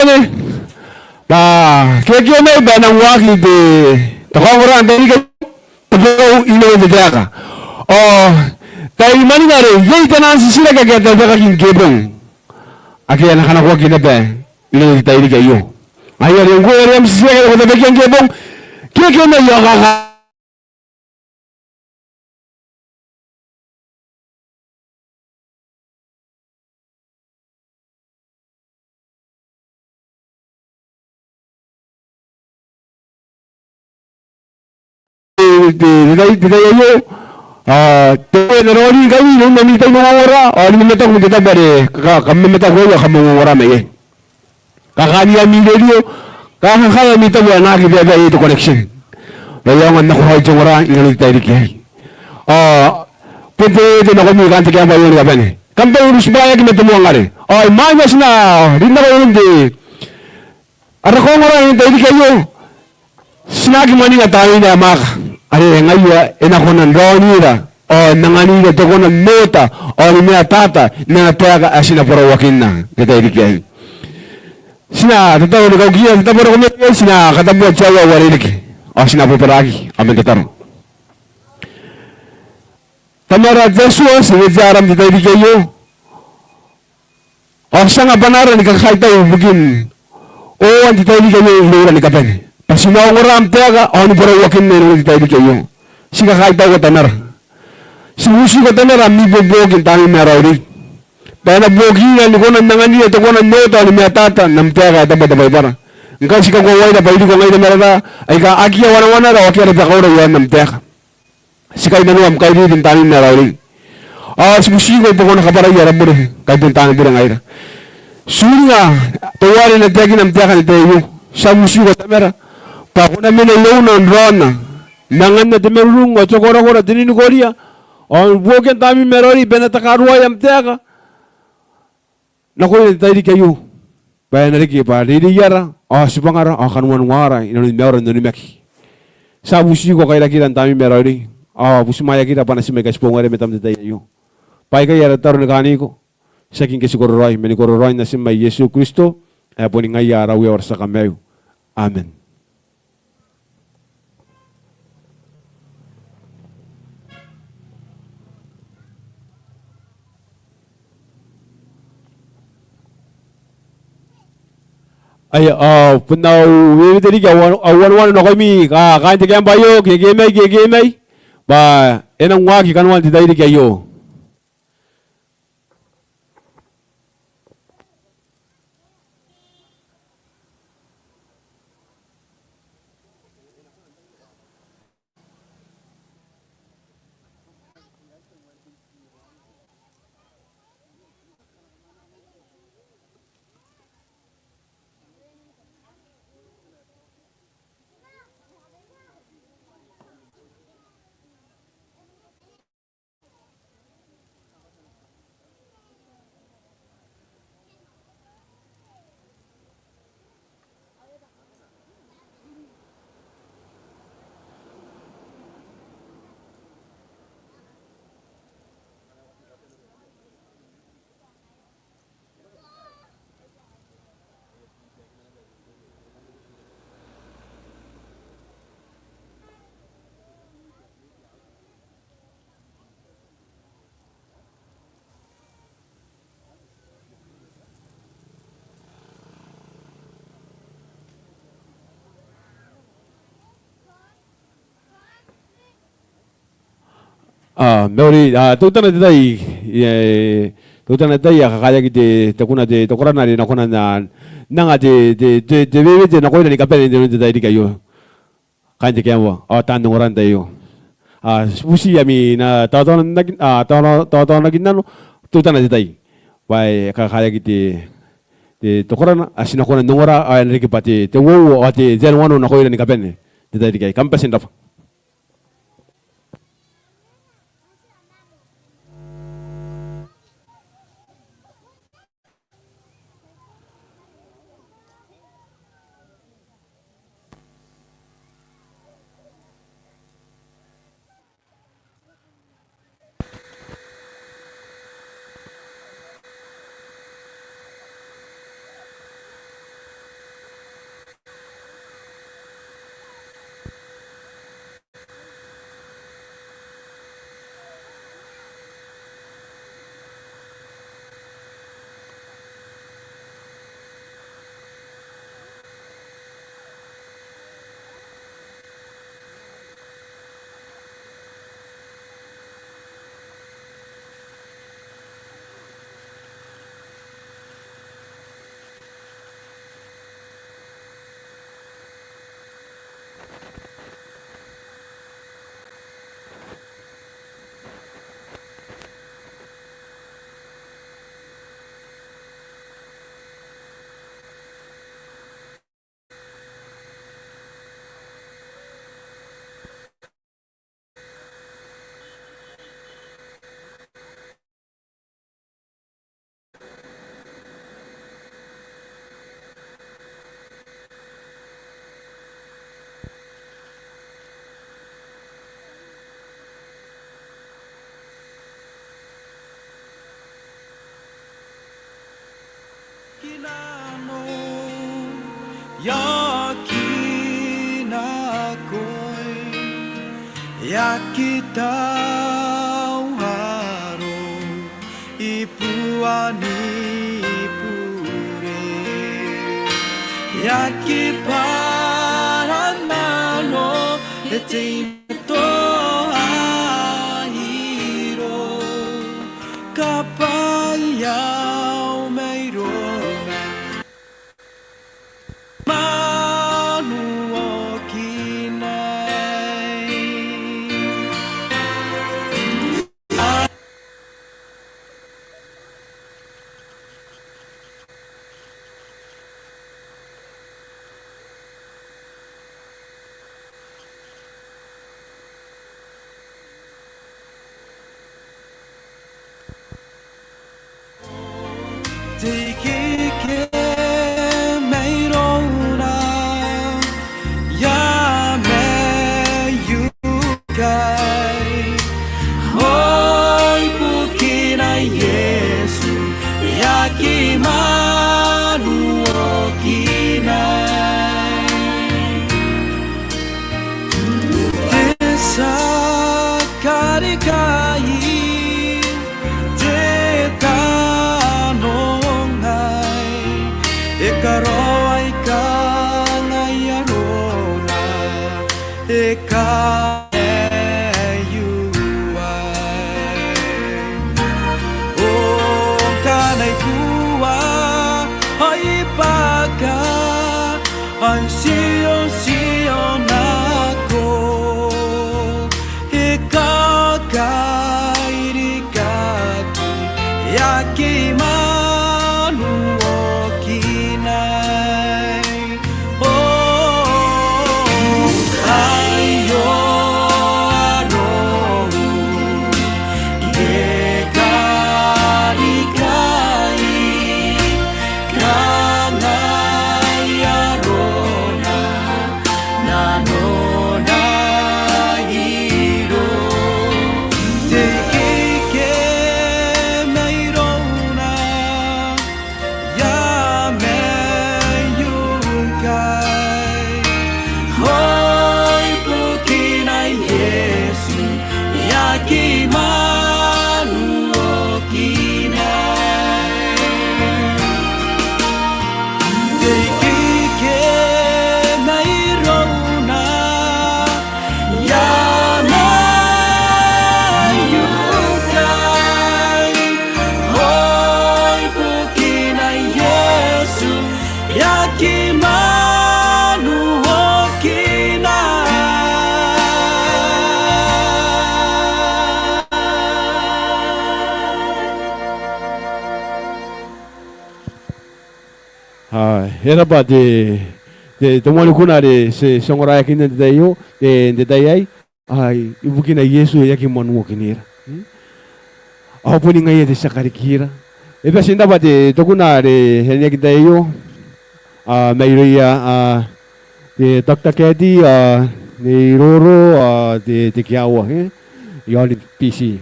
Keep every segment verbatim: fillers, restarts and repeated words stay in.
bwa ke ke mai bwa e nang waaki te, te kaongora n te tairiki aio, te borau inanon te taeka. Ao tai maninga are iai taian titiraki ake a tabekaki ngkebong ake a na kanakoaki naba inanon te tairiki aio. Ngaia are ngkoe are am titiraki ake ko tabekia ngkebong, ke ke mai ao kaka te, te, te tai, te tai aio, a, te, te raoi ngkai inanon ami tai n ongongora, ao ni mamataku n te tabo are ka, ka, kam mamataku iai ao kam ongongora mai iai. Kakaania ami rerio, kakaea ami tabo ae na aki baebae iai te connection. Bwa e aonga n nakoraoi te ongora inanon te tairiki aei. Ao bon te, te nakoimi kaain te kiamba aio ni kabane. Kam bane ni tibwaaki ma te moan are. Ao imwain ae ti na rin nako inanon te ara kaongora n te tairiki aio, ti na aki mwaninga Tamnein ae mwaaka, are ngaia e na kona n raonira ao n anganira te kona n oota ao ni matata n ana taeka ae ti na borauakinna n te tairiki aei. Ti na tataro ni kaukia te tabo are ko mena iai, ti na katabua te aua ae uarereke ao ti na bobaraki ao man tataro. Tamara te Atua, ti wetea aram n te tairiki aio. Ao ti anga bwanaara ni kakaitau ibukin oan te tairiki aio iroura ni kabane. Bwa ti na ongora am taeka ao ni borauakinna inanon te tairiki aio. Ti kakaitauko Tamara. Ti butiko Tamara am ibuobuoki n Tamneim ae Raoiroi, bwa e na buokira ni kona n anganira te kona n oota ao ni matata n am taeka ae tabo te Baibara. Ngkai ti kakoaua bwa iriko ngaira ma raraa aika akea wanawanara ao akea rabakauira i aon am taeka. Ti kainnanoa am kairiri n Tamneim ae Raoiroi. Ao ti butiko bwa ko na kabwarai ara bure ngkai bon taani bure ngaira. Ti uringa teuare e na taekina am taeka n te tai aio. Ti a butiko Tamara bwa ko na mena irouna n raonna, n anganna te marurung ao te korakora, te ninikoria, ao buokian Tamneim ae Raoiroi bwa e na takaruaea am taeka nakoira n te tairiki aio, bwa e na reke bwa reireiara ao tibwangara ao kaniwaniwaara inanoni maiura n onimaki. Ti a butiko kairakira n Tamneim ae Raoiroi ao butimwaeakira bwa natim aika ti bongana ma Tamneim n te tai aio. Bwa aikai ara tataro ni kaaniko, tiaki ngke ti kororaoi, ma ni kororaoin Natim ae Iesu Kristo ae boni ngaia ara Uea ao ara tia Kamaiu. Amen. Aia, ao bon au weewete riki au, au wanoano nakoimi ka, kaain te kiamba aio, ke ke mai, ke ke mai, bwa e nang waaki kanoan te tairiki aio. A, mauri, a, teutana te tai, e, teutana te tai ae kakaeaki te, te kuna te, te korana are e na kona n, n anga te, te, te, te weewete nakoira ni kabane n te, te tairiki aio. Kaain te kiamba ao taan ongora n te tai aio. A, ti buti ami na taotaonaki, a, taona-, taotaonakinnano, teutana te tai. Bwa e kakaeaki te, te, te korana ae ti na kona n ongora ao e na riki bwa te, te uouo ao te, te anowano nakoira ni kabane n te tairiki aei. Kam bati n rabwa. Kinano, e aki nako, e aki tauaro i buani bure, e aki baranano, e tei toa iro, kabwaiau mairona, manu okinai. Te ikeke mairona, e a maiu ngkai, ao ibukina Iesu, e aki manu okinai. Te tia karikai, te tanongai, e karaoi kangai arona, e kamaiuai. Ao ngkana I bua, ao I bwaka, ao I titioti nako, e kakairikaki, e aki manu okinai. Ao aio arou, e karikai, kangai arona, nanona iro, te ikeke mairona, e a maiu ngkai, ao ibukina Iesu, e aki manu okinai. Te ikeke mairona, e a maiu ngkai, ao ibukina Iesu, e aki manu okinai. A, e raba te, te, te moani kuna are ti, ti ongoraeakinna n te tai aio, te, n te tai aei, ai, ibukina Iesu e aki manu okinira. Hmm? Ao boni ngaia te tia karikira. E bati n raba te, te kuna are e rineaki n te tai aio, a, mairouia, a, te Doctor Keti, a, Nei Roro, a, te, te Kiaua, e? Iaoni B C.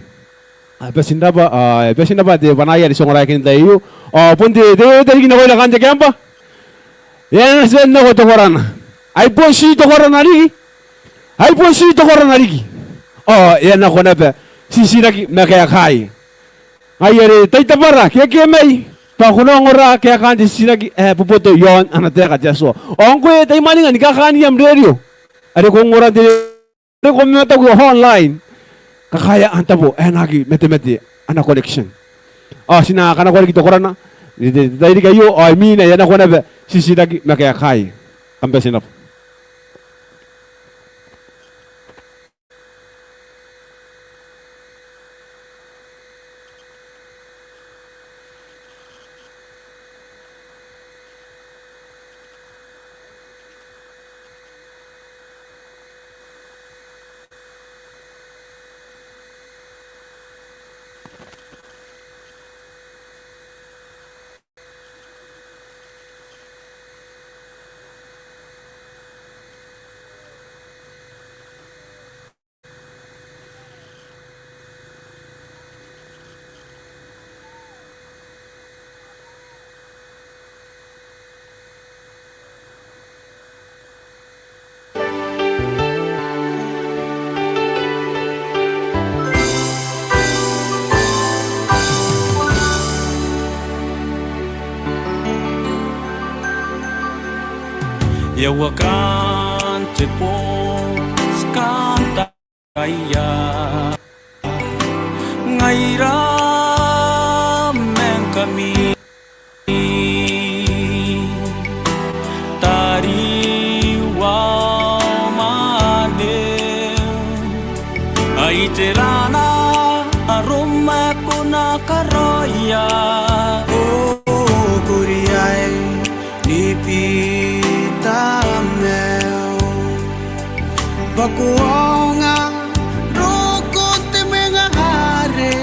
A, e bati n raba, a, e bati n raba te bwanaaia are ti ongoraeakinna n te tai aio. A, bon te, te, te riki nakoira kaain te camp. E a na tia n nako te korana. Ai bon ti te korana riki. Ai bon ti te korana riki. Ao e a nako naba titiraki ma kaekaai. Ngaia are tai tabara, ke, ke mai. Bwa ko na ongora kaekaan te titiraki ae boboto iaon ana taeka te Atua. Ao ngkoe tai mwaninga ni kakaania am rerio are ko ongora n te are ko mamataku online, kakaea n tabo ae na aki matemate ana connection. Ao ti na kanakoa riki te korana n te, te tairiki aio, ao imwina e a nako naba titiraki ma kaekaai. Kam bati n raba. Iaua kan te bong, ti kan taraia. Ngaira ma ngkami, tariu ao mwaneu. Ai tera arom ae ko na karaoia? O kuri ae ni bita maiu, bwa ko aonga n roko te mwengare,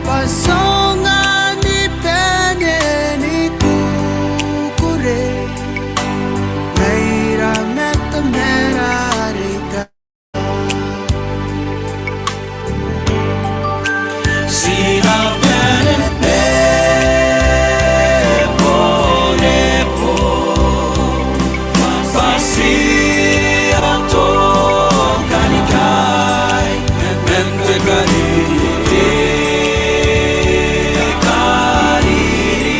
bwa ti aonga ni bane ni kukurei, ngaira ma Tamara are i karawa. Ti na bane n nebonebo, bwa ti a tokanikai man te kariri, te kariri.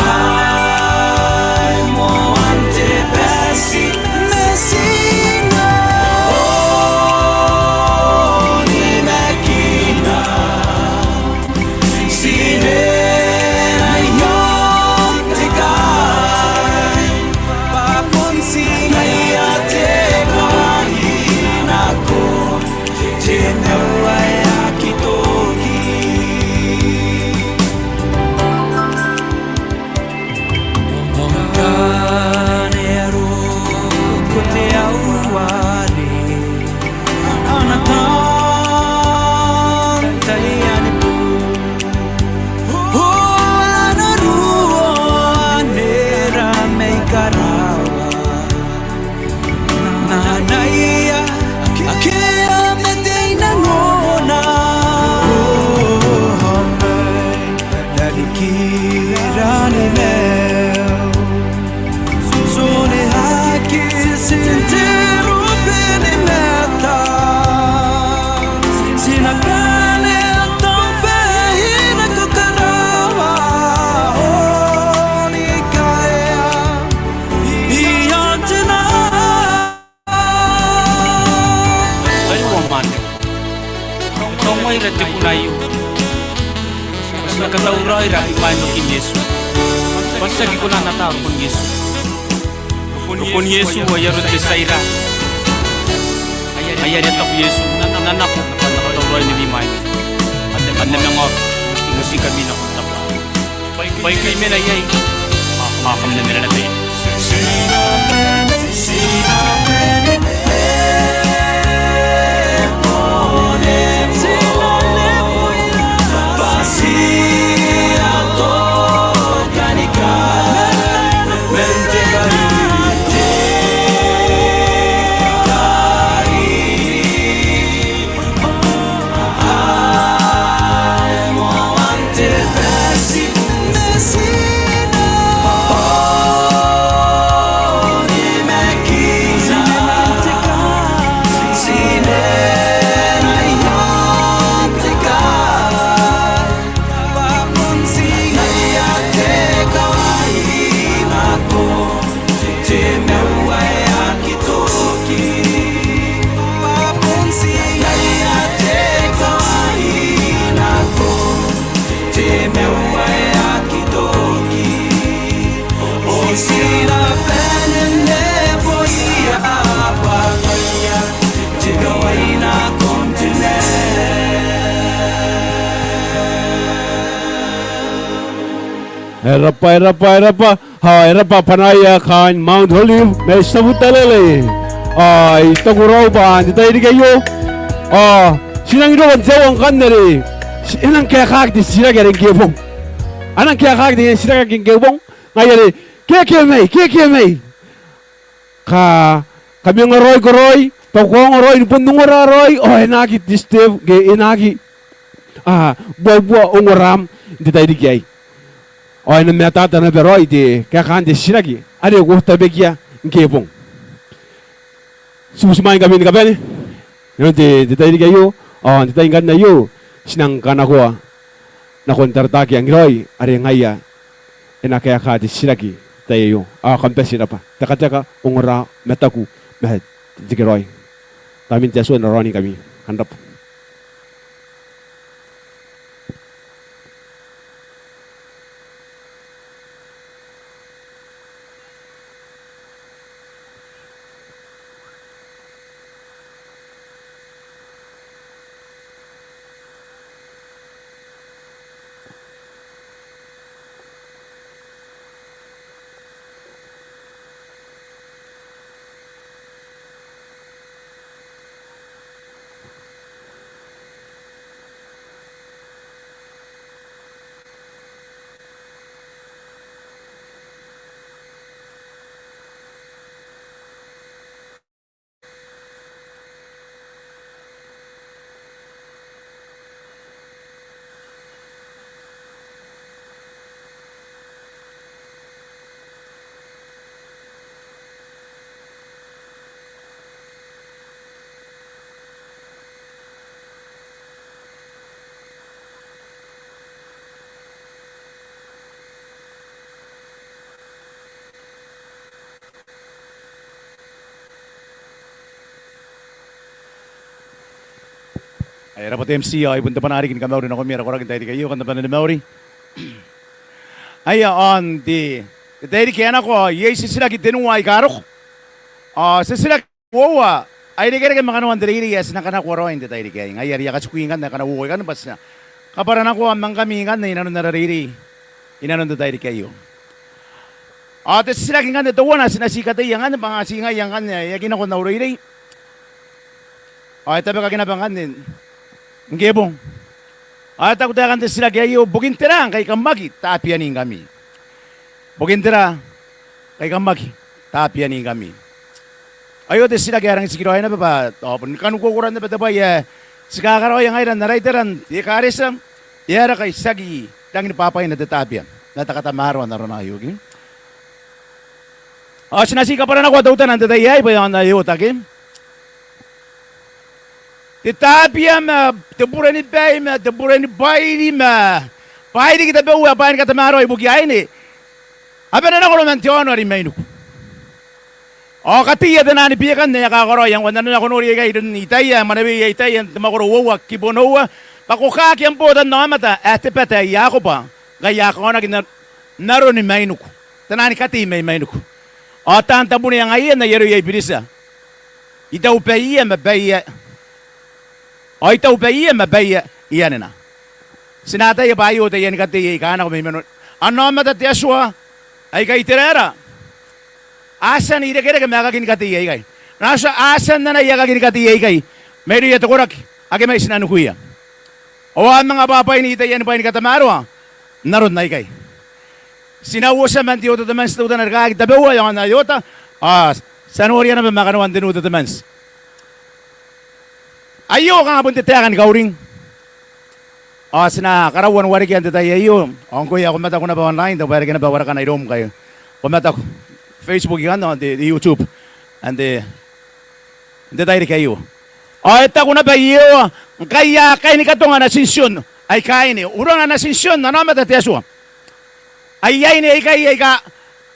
Ai moan te bati natina, o ni makina, ti nena i aon te kai, bwa bon ti ngaia te kawai nako. Te maiu ae aki toki. Ao ngkana e a roko te aua are a na tantaia ni boo, ao a na ruo anera mai karawa. N anaia ake a mate i nangona. O, amen. Rarikira ni maiu, tone aki tin te rube ni mata. Ti na bane n tabe i nako karawa, o ni kaea i aon te nai. Tariu ao mwaneu, e kaongoira te kuna aio bwa ti na katauraoi raoi imwain okin Iesu, bwa ti aki kona n ata rokon Iesu. Rokon Iesu ae aron te tia ira, ae are e taku Iesu, N na nako bwa N na katauraoi n ami mwaing. Kam na manga oki, I moti ngkami nakon tabu. Bwa ike I mena iai, ao kam na mena naba iai. E rab'a, e rab'a, e rab'a. Ao e rab'a banaia kaain Mount Olive mai Tabuaeran. Ao I taku raoi bwa n te tairiki aio, ao ti nang roko n te aoa ngkanne are ti, e nang kaekaki te titiraki are ngke bong. A nang kaekaki te titiraki are ngke bong. Ngaia are, ke, ke mai, ke, ke mai. Ka, kamangaraoi karaoi, bwa ko a ongo raoi, ni bon ongora raoi, ao e na aki disturb, ke e na aki, a, buabua ongoram n te tairiki aei. Ao e na matata naba raoi te kaekaan te titiraki are ko tabekia ngke bong. Ti butimwaeingkami ni kabane inanon te, te tairiki aio, ao n te tai ngkanne aio, ti nang kanakoa nakon Tarataki Angiraoi, are ngaia e na kaeka te titiraki n te tai aio, ao kam bati naba. Tekateka, ongora, mataku ma te tekeraoi. Tamnein te Atua e na raonii ngkami. Kam rabwa. Aia, e rabwa te M C, ao ai bon te bwanaa riki ni kamauri nakoimi ara koraki n te tairiki aio, kam na bane ni mauri. Aia, ao n te, te tairiki ae nako ao iai titiraki tenua aika roko. Ao titiraki uoua, a irekereke ma kanoan te reirei ae ti na kanakoa raoi n te tairiki aei. Ngaia are I a katikui ngkanne akana uoua ikanne bwa ti na kabwaranakoa ma ngkami ngkanne i nanon ara reirei i nanon te tairiki aio. Ao te titiraki ngkanne teuana ti na ti kateia ngkanne bwa ti ngaia ngkanne ae aki nako n au reirei. Ao e tabekaki naba ngkanne ngke e bong. Ao e taku taekan te titiraki aio, bukin tera ngkai kam aki tabeaiangkami? Bukin tera ngkai kam aki tabeaiangkami? Aio te titiraki ae rangi n tikiraoi naba bwa, ao bon kanukuokuoran naba te bwai ae ti kakaraoia ngaira n ara itera n te ekaretia, e aera ngkai ti aki rangi ni bwabwaina te tabeia ma te katamaroa n arona aio ke? Ao ti na ti kabwaranakoa teutana n te tai aei bwa e aonga n oota ke? Te tabeia ma te bure ni bai ma te bure ni bwairi ma bwaai riki tabeua, bwaai ni katamaroa ibukia aine, a bane nako man te aono are i mainiku. Ao kateia te naan biekan ae a kakaraoia ngkoa. N nanona ko nori aikai iroun Itaia ae mwanewei, Itaia n te mwakoro uoua kibu onoua, bwa ko kaaki am botannaomata ae te bata ae Iakoba, ngkai a kaonaki n, n aroni mainiku. Te naan katei mai mainiku. Ao taan tabunea ngaiia n ai aroia i Biritia. I taubaiia ma baia, ao i taubaiia ma baia i anena. Ti na ataia bwa aio taiani katei aika a nako mai manon ana aomata te Atua aika Iteraera. A tia n irekereke ma aekakin katei aikai. Ngkana a tia, a tia n anai aekakin katei aikai mairouia te koraki ake mai tinanikuia. Ao a manga bwabwaini taiani bwai ni katamaroa n aron aikai. Ti na uotia man te oota te manti teutana rikaaki tabeua e aonga n oota, ao ti a noria naba ma kanoan te oota te manti. Aio kanga bon te taeka ni kauring. Ao ti na karaua ni warekia n te tai aio, ao ngkoe ae ko mataku naba online, tao bwa e reke naba warekana iroum ngkai ko mataku Facebook ikanne, ao n te YouTube, n te, n te tairiki aio. Ao e taku naba Iehova, ngkai a kaini katonga natin Tion aika aine, uringa natin Tion ana aomata te Atua. Aia aine aikai aika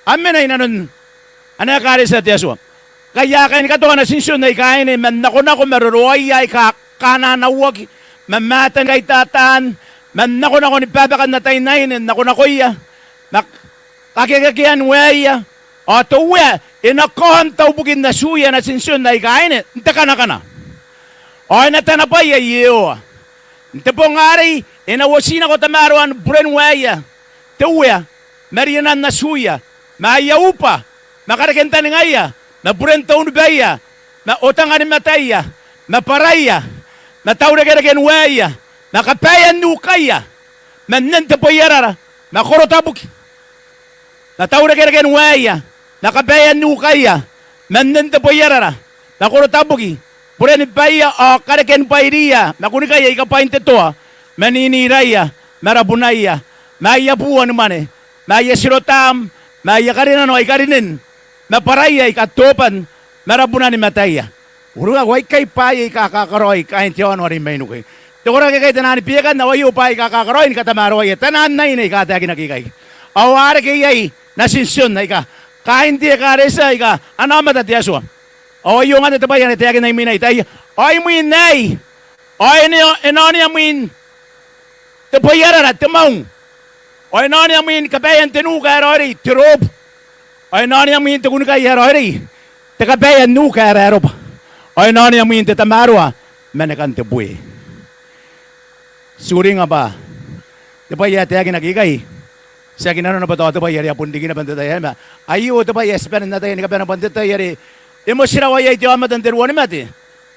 a mena i nanon ana ekaretia te Atua. Ngkai a kaini katonga natin Tion aika aine, man nakonako ma roroaia aika kananauaki, ma matan kaitataan, man nakonako ni babakan ataeinaine n nakonakoia, ma kakekakean waeia, ao te Uea e na kaon taubukin atuia natin Tion aika aine n te kanakana. Ao e na tanabwaia Iehova n te bong arei, e na uoti nako tamaroan buren waeia te Uea, ma rienan atuia, ma aia uba, ma karekean taningaia, ma buren taunibaia, ma otanganimataia, ma bwaraia, ma taurekereken waeia, ma kabaean nukaia, ma nnen te boiarara, ma korotabuki, ma taurekereken waeia, ma kabaean nukaia, ma nnen te boiarara, ma korotabuki, buren baia ao karekean bwairiia, ma kunikaia aika bwain te toa, ma niniraia, ma rabunaia, ma aia bua ni mwane, ma aia tirotam, ma aia karinano aika rinen, ma bwaraia aika toban, ma rabunanimataia. Uringa, ao aikai bwaai aika kakaraoi kaain te aono are i mainiku. Te koraki aikai, te naan biekan, ao aio bwaai aika kakaraoi ni katamaroaia taan aine aika taekinaki ikai. Ao a reke iai natin Tion aika kaain te ekaretia aika ana aomata te Atua. Ao aio ngkanne te bwai ae na taekinna imwina ikai. Ao imwin aei, ao e na, e na onea mwin te bwaiarara, te mwaung. Ao e na onea mwin kabaean te nuka ae raoiroi, te roobu. Ao e na onea mwin te kunnikai ae raoiroi, te kabaean nuka ae raeroba. Ao e na onea mwin te tamaroa, mwanekan te bwe. Ti uringa bwa te bwai ae taekinaki ikai tiaki nanona bwa tao te bwai are a bon riki naba n te tai aei, ma aio te bwai ae ti bane n ataia ni kabane bwa n te tai are e motirawa iai te aomata n te ruanimate,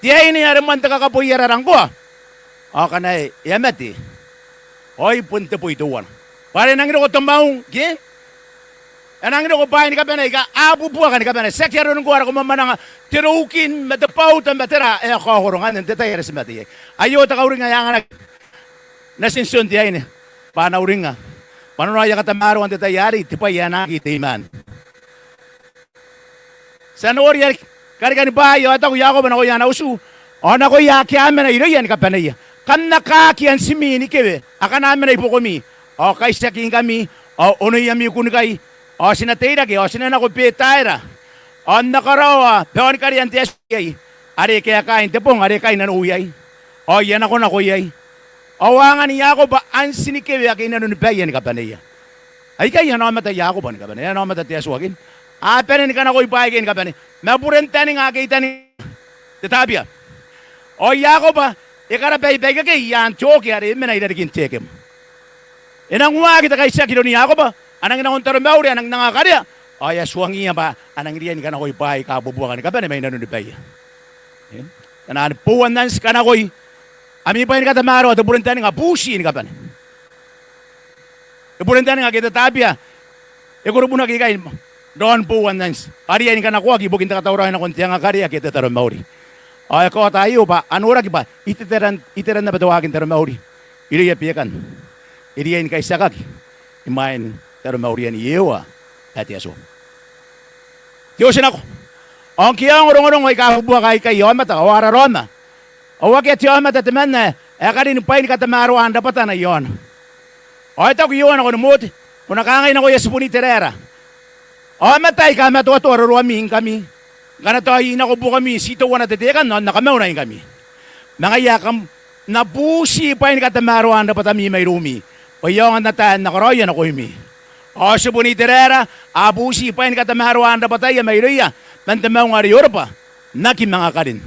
te aine are moan te kakabwaiarara ngkoa, ao ngkana e a mate, ao ai bon te bwai teuana bwa are e nangi roko te mwaung, ke? E nangi roko bwaai ni kabane aika a bubuaka ni kabane. Tiaki aron ngkoa are ko mwamwananga, te roukin ma te bwauta ma tera ae a kaokoro ngkanne n te tai are ti mate iai. Aio te kauring ae anganaki natin Tion te aine bwa a na uringa bwa nanona aia katamaroa n te tai arei te bwai ae na aki tei maan. Ti a noria riki karikani bwaai ao e taku Iakobo nakoia ana utu ao nakoia ake a mena irouia ni kabaneia, kam na kaaki antimi ni kewe akana mena i buakomi, ao kaitiakingkami, ao onoiami kunnikai, ao ti na teirake, ao ti na nako Betaera, ao n na karaoa baoni karea n te Atua iai, are kaekain te bong are kai nanou iai, ao I a nakonako iai. Ao a angan Iakobo anti ni kewe ake i nanoni baia ni kabaneia. Aikai ana aomata Iakobo ni kabane, ana aomata te Atua ke. A bane ni kanakoi bwaai aikai ni kabane ma buren taninga ake i taninga te Tabia. Ao Iakobo e karabaibaikaki i aan te oki are e mena i rarikin Tekem. E nang waaki te kaitiaki iroun Iakobo, a nangi nako n taromauri, a nangi n anga karea, ao e a tuangiia bwa a nangi riai ni kanakoi bwaai aika bubuaka ni kabane mai nanoni baia. E? Kanga ni bouan anti, kanakoi ami bwai ni katamaroa, te buren taninga, buti ni kabane. E buren taninga ke te Tabia e korobunaki ikai raon bouan anti, a riai ni kanakoaki ibukin te katauraoi nakon te anga karea ke te taromauri. Ao e kaota aio bwa a noraki bwa iteran, iteran naba te waakin taromauri irouia bekan, e riai ni kaitiakaki imwain taromaurian Iehova ae te Atua. Te oti nako, ao ngke a ongo rongorongo aika bubuaka aikai aomata ao a raraoma, ao akea te aomata temanna ae karin bwain katamaroan rabwatana i aona. Ao e taku Iehova nakon Mote, ko na kangai nakoia tibun Iteraera, aomata aika matoatoa roroami ngkami, ngkana tao I nako buakami ti teuana te tekan ao N na kamauna ngkami. Ma ngaia kam na buti bwain katamaroan rabwatami mairoumi, bwa I aonga n ataa ae N na karaoia nakoimi. Ao tibun Iteraera a buti bwain katamaroan rabwataia mairouia man te maunga are Orebwa n aki manga karin.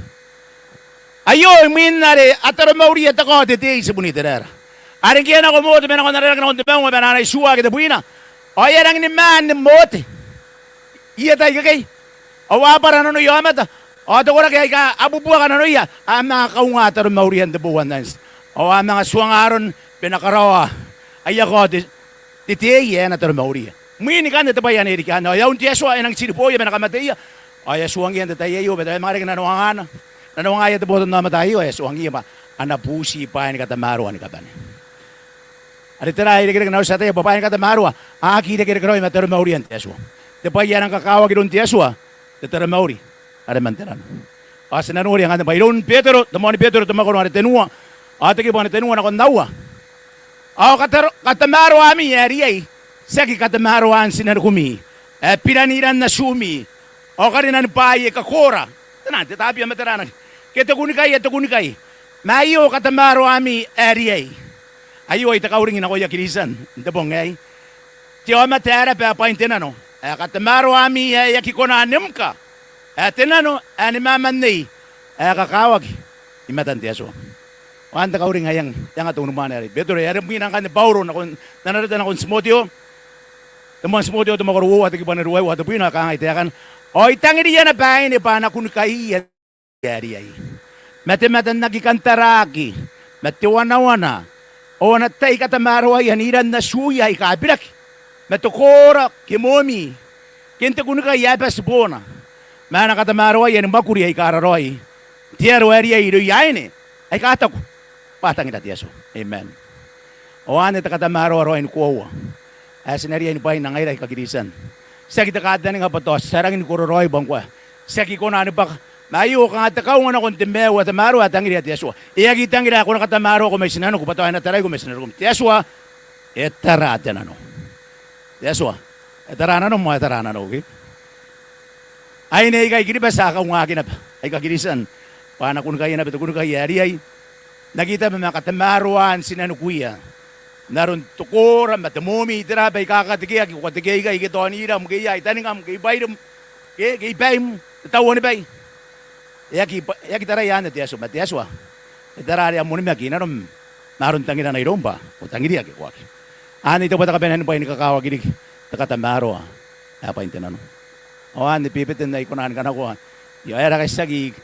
Aio imwin are a taromauria te kao te tei tibun Iteraera. Are ngke e nako Mote ma e nako n arerake nakon te maunga ma ana itiua ake tebwina, ao e a rangi ni maan Mote i eta ikekei, ao a bwara nanoia aomata, ao te koraki aika a bubuaka nanoia a manga kaunga taromaurian te bouan anti, ao a manga tuanga aron bwa e na karaoa aia kao te te tei ae e na taromauria. Imwin ikanne te bwai anne e riki anne, ao e a un te Atua, e nang tiriboia ma e na kamateia. Ao e a tuangiia n te tai aio bwa e a manga reke nanoangana, nanoangaia te botannaomata aio, ao e a tuangiia bwa a na buti bwain katamaroa ni kabane. Are tera ae irekereke n au tia ataia? Bwa bwain katamaroa a aki irekereke raoi ma taromaurian te Atua. Te bwai ae nang kakawaki iroun te Atua, te taromauri are man te nano. Ao ti na noria ngkanne bwa iroun Betero, te moani Betero, te mwakoro are tenua, ao te kibu are tenua nakon aua. Ao kataro-, katamaroami ae riai, tiaki katamaroan tinanikumi ae biran iran atiumi, ao karinan bwaai aika koora. Tera, te Tabia ma tera naba, ke te kunnikai, ke te kunnikai. Ma aio katamaroami ae riai. Aio ai te kauring nakoia Kiritian n te bong aei. Te aomata ae raba ae bwain te nano, ae katamaroami ae e aki kona ni mka, ae te nano ae ni mamannei, ae kakawaki i matan te Atua. Ao n te kauring ae e anga te unimwaane arei Betero, e a rimwina ngkanne Bauro nakon, n ana reta nakon Timoteo, te moan Timoteo, te mwakoro uoua, te kibu are ruaiwa, tebwina, ao e kangai taekana: Ao I tangiriia naba aine bwa a na kunnikaiia ae riai, ma te mata n aki kantaraki, ma te wanawana, ao a na tai katamaroaia n iran atiuia aika biraki, ma te koora ke moomii, ke n te kunnikai ae bati boona, ma a na katamaroaia ni mwakuri aika raraoi n te aro ae riai irouia aine aika taku bwa a tangira te Atua. Amen. Ao anne te katamaroa raoi ni koaua ae ti na riai ni bwaina ngaira aika Kiritian. Tiaki te kantaninga bwa tao ti a rangi ni kororaoi bwa ngkoa ti aki kona ni bwaka. Ma aio kanga te kaunga nakon te maiu ae tamaroa ae tangiria te Atua. E aki tangira ae ko na katamaroako mai tinaniku bwa tao e na taraiko mai tinanikum. Te Atua e tara te nano. Te Atua e tara nanom ao e tara nanou. Aine aika i Kiribati a kaungaki naba aika Kristian bwa a na kunikaia naba te kunnikai ae riai n aki tabe ma katamaroaan tinanikuia n aron te koora ma te momi, tera baika a katekeaki, ko katekeai ikai, ke taonira, ke i aitaningaam, ke i bairim, ke i baim, te tauanibai. E aki, e aki taraia anne te Atua, ma te Atua e tara are am onimaki inanom n aron tangirana iroum bwa ko tangiria ke ko aki. Anne I taku bwa te kabanea ni bwai ni kakawaki riki te katamaroa ae bwain te nano. Ao anne bebete n ae I kona ni kanakoa. Ao e aera ngkai ti aki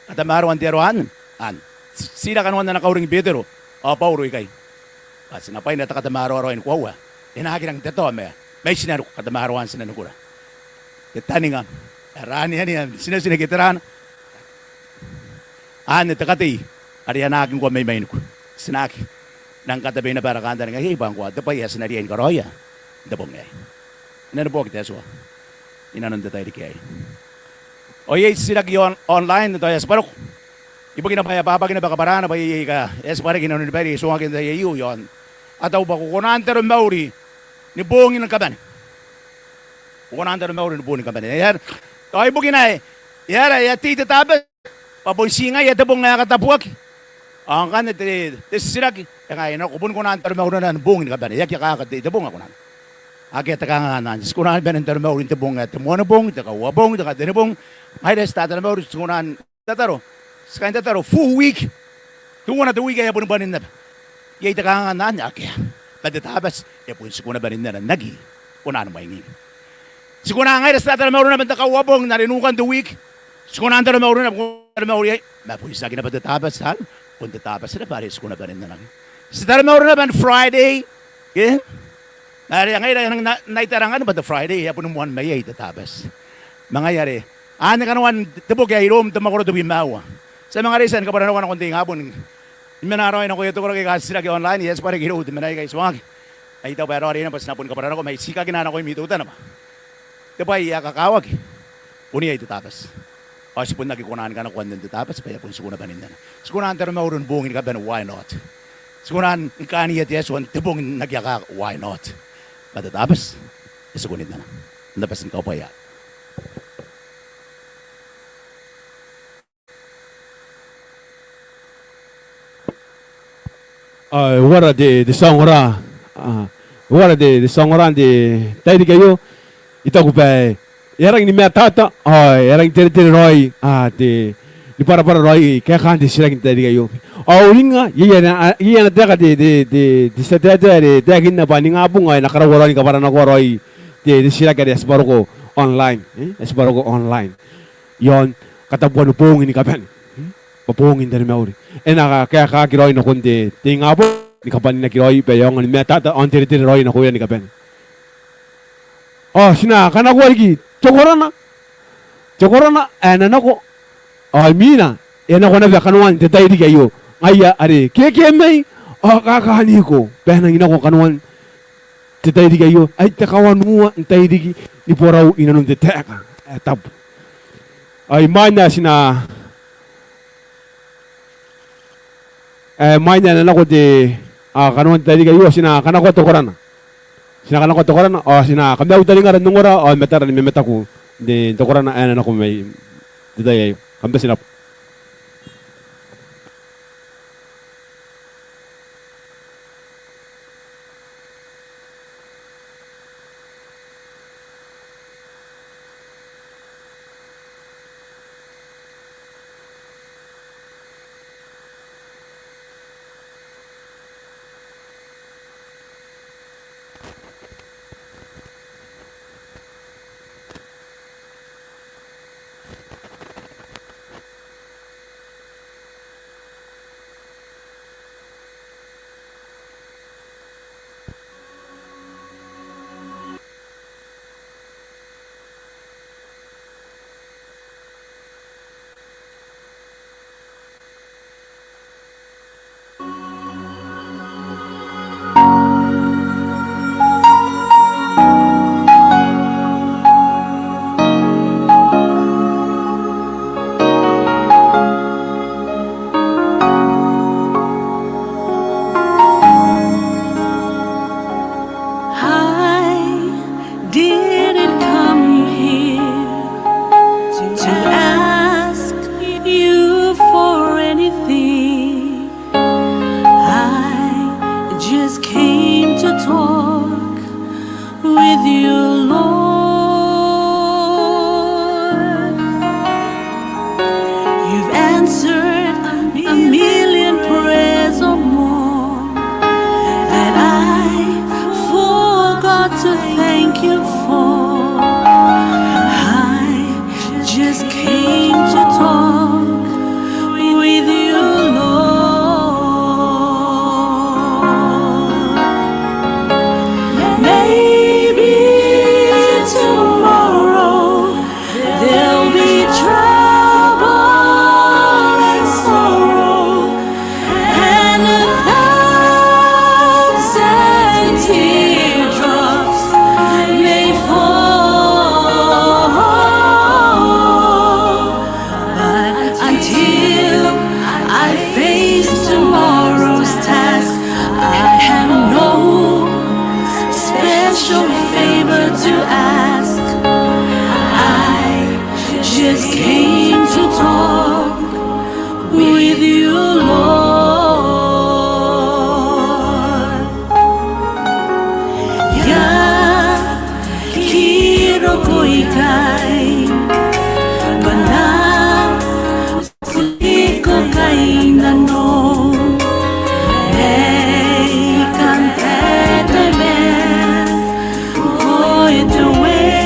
katamaroan te aro anne? Anne ti, ti ira kanoan ana kauring Betero ao Bauro ikai. Bwa ti na bwaina te katamaroa raoi ni koaua. E na aki rangi n tatao ma mai tinaniku, katamaroaan tinanikura. Te taninga ae raaniania n tinatina ke te raana. Anne te katei are a na aki ngkoa mai mainiku. Ti na aki rangi ni katabeia naba ara kantaninga iai bwa ngkoa te bwai ae ti na riai ni karaoia n te bong aei. E na neboaki te Atua inanon te tairiki aei. Ao iai titiraki on, online, tao e a tibwa roko. Ibukina bwa e a bwabwaki naba kabwarana bwa iai aika e a tibwa reke inanoni baire, I tuangaki n te tai aio iaon. A taku bwa ko kona n taromauri ni boong ni kabane. Ko kona n taromauri ni boong ni kabane. E aera, ao ibukina ae e aera, e a tei te Tabati bwa bon ti ngaia te bong ae katabuaki. Ao ngkanne te, te titiraki e kangai, e nako, ko boni kona n taromaurira ni boong ni kabane? E aki akaka te, te bong ae kona. Akea te kanganga anne. Ti kona ni bane n taromauri n te bong ae te Moanibong, te Kauabong, te Katenibong. Ngaira ti tataromauri, ti kona n tataro, ti kaai n tataro full week. Teuana te wiki ae a boni bwanin naba. Iai te kanganga anne? Akea. Ma te Tabati e bon tiku naba nnena n aki kona ni mwaingingi. Ti kona ngaira ti tataromauri naba n te Kauabong are nukan te wiki. Ti kona n taromauri naba, taromauri iai. Ma bon tiaki naba te Tabati anne. Bon te Tabati naba are tiku naba nnena. Ti taromauri naba n Friday, ke? Ma are ngaira e nang na, n aitara ngkanne bwa te Friday e a boni moan mai iai te Tabati. Ma ngaia are anne kanoan te boki ae iroum, te mwakoro tebwi ma aua. Ti a manga reitia ni kabwaranako nakon te ingabong ni mena raoi nakoia te koraki aika a titiraki online. E a tibwa reke irou te mena aei ngkai I tuangaki. Ai I taku bwa e raoiroi naba bwa ti na boni kabwaranako ma I tikakina nakoimi teutana bwa te bwai ae kakawaki bon iai te Tabati. Ao ti bon aki kona ni kanakoa nnen te Tabati bwa e a bon tiku naba nnena. Ti kona n taromauri ni boong ni kabane, why not? Ti kona ni kaania te Atua n te bong n aki akaka, why not? Ma te Tabati e tiku nnena. N na bati ni kaubwaia. Ao e uara te, te tia ongora, ao e uara te, te tia ongora n te tairiki aio. I taku bwa e a rangi ni matata ao e a rangi n teretere raoi, ao te, ni bwarabwara raoi kaekaan te titiraki n te tairiki aio. Ao uringnga iai ana, iai ana taeka te, te, te, te tia taetae are e taekinna bwa ningabong ao e na karaua raoi ni kabwaranakoa raoi te, te titiraki are e a tibwa roko online, e? E a tibwa roko online iaon katabuani boong ni kabane, e? Bwa boong n taromauri. E na kaekaaki raoi nakon te, te ingabong ni kabwaninaki raoi bwa e aonga ni matata ao n teretere raoi nakoia ni kabane. Ao ti na kanakoa riki te korana, te korana ae na nako. Ao imwina e a nako naba kanoan te tairiki aio. Ngaia are kekeemai ao kakaaniko bwa e nangi nako kanoan te tairiki aio, ai te kawanuua n tairiki ni borau inanon te taeka ae tabu. Ao imwain ae ti na, e, imwain ae na nako te, a, kanoan te tairiki aio, ti na kanakoa te korana. Ti na kanakoa te korana ao ti na kamauta ringara n ongora ao matara ni mamataku n te, te korana ae na nako mai n te tai aio. Kam bati n rabwa. roko ikai, bwa N na bubuti kainnano. Nei kantaetae ma ngkoe te Uea.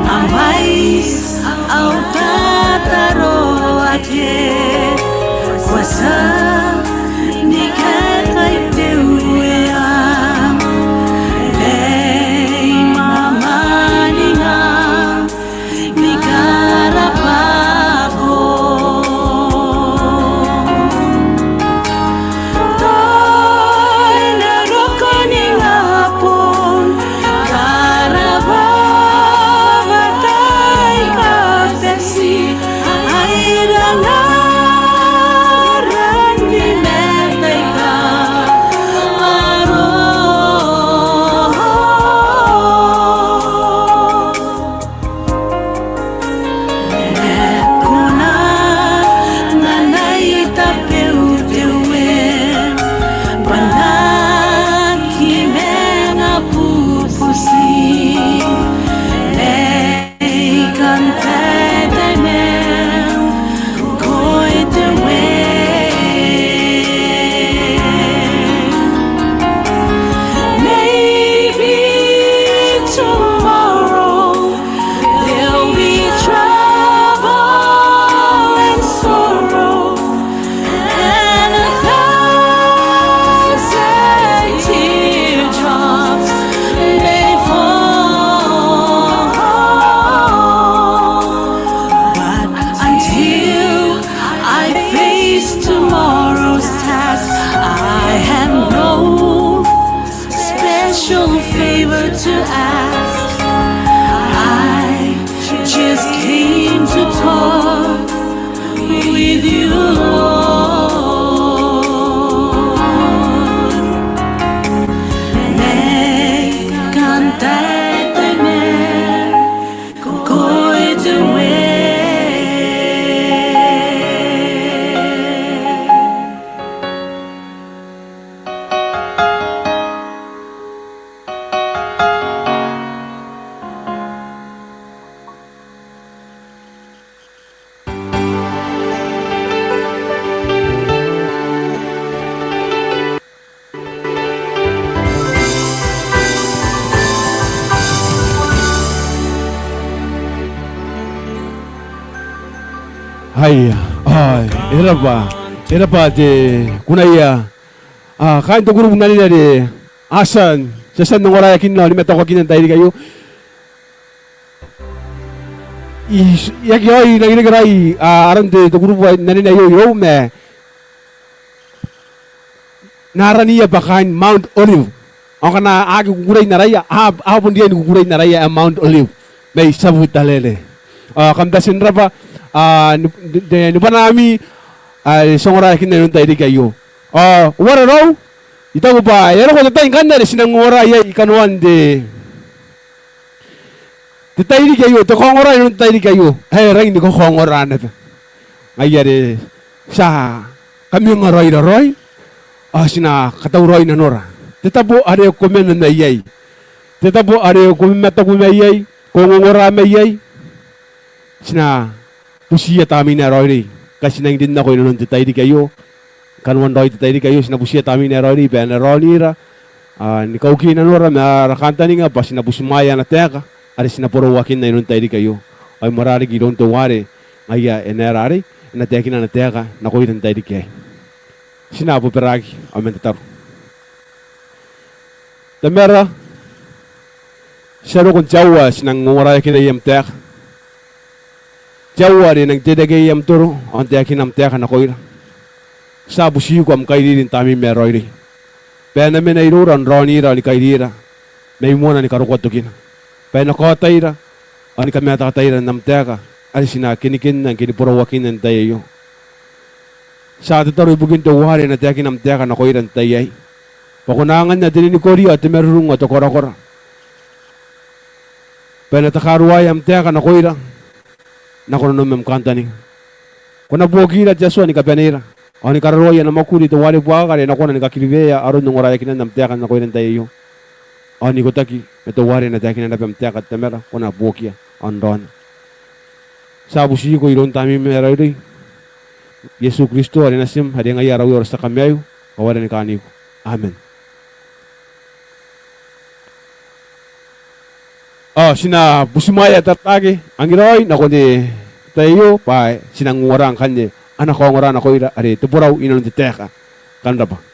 Am bwai, au tataro ake, ko a tia ni kaekai te Uea. Nei mamaninga ni karabwako. Tao e na roko n ingabong, karabwa bwa tai kateti, ai ranga rang ni mataika aro. E kona n anai tabeu te Uea, bwa N na aki manga bubuti. Nei kantaetae ma ngkoe te Uea. Maybe tomorrow there'll be trouble and sorrow, and a thousand teardrops may fall. But until I face tomorrow's task, I have no special favor to ask. I just came to talk with you, Lord. Nei kantaetae ma ngkoe te Uea. Aia, ai, e rabwa, e rabwa te kunaia. A, kaain te kurubu n anene are a tia, ti a tia n ongoraeakinna ao ni matakuakinna n te tairiki aio. I, I aki aoi n nangi reke raoi, a, aran te, te kurubu n anene aio irou ma N na araniia bwa kaain Mount Olive. Ao ngkana a aki kukurei n araia, a, a bon riai ni kukurei n araia ae Mount Olive mai Tabutarere. Ao kam bati n rabwa, a, ni, ni, ni bwanaami, a, ti ongoraeakinna inanon te tairiki aio. Ao uarerau, I taku bwa e a roko te tai ngkanne are ti nang ongora iai kanoan te te tairiki aio, te kaongora inanon te tairiki aio, ae rangi ni kakaongora naba. Ngaia are ti a kamwenga raoi raoi, ao ti na katauraoi nanora. Te tabo are ko mena mai iai, te tabo are ko mamataku mai iai, ko ongongora mai iai, ti na butiia Tamnein ae Raoiroi ngkai ti nang rin nako inanon te tairiki aio. Kanoan raoi te tairiki aio, ti na butiia Tamnein ae Raoiroi bwa e na raonira, a, ni kauki nanora ma ara kantaninga bwa ti na butimwaea ana taeka are ti na bwaroakinna inanon te tairiki aio. Ao I moarara riki iroun teuare ngaia e na aera arei, e na taekina ana taeka nakoira n te tairiki aei. Ti na bobaraki ao man tataro. Tamara, ti a roko n te aoa ae ti nang ongoraeakina iai am taeka. Te aoa are e nang teirake iai am toro ao n taekina am taeka nakoira. Ti a butiko am kairiri n Tamneim ae Raoiroi bwa e na mena iroura n raonira ao ni kairira mai moana ni karokoa tokina, bwa e na kaotaira ao ni kamataataira n am taeka are ti na kenikinna ngke ni bwaroakinna n te tai aio. Ti a tataro ibukin teuare e na taekina am taeka nakoira n te tai aei, bwa ko na anganna te ninikoria ao te marurung ao te korakora, bwa e na takaruaea am taeka nakoira nako nanom am kantaninga. Ko na buokira te Atua ni kabaneira, Ao ni kararoai ana mwakuri teuare buakaka are e na kona ni kakiriweia aron ongoraeakinan am taeka nakoira n te tai aio. Ao n ikotaki ma teuare e na taekina naba am taeka te Tamara, ko na buokia ao n raona. Ti a butiko iroun Tamneim ae Raoiroi, Iesu Kristo are natim, are ngaia ara Uea ao ara tia Kamaiu, ao ara ni kaaniko. Amen. Ao ti na butimwaea tarataake angiraoi nakon te tai aio bwa ti nang ongora ngkanne ana kaongora nakoira are te borau inanon te taeka. Kam rabwa.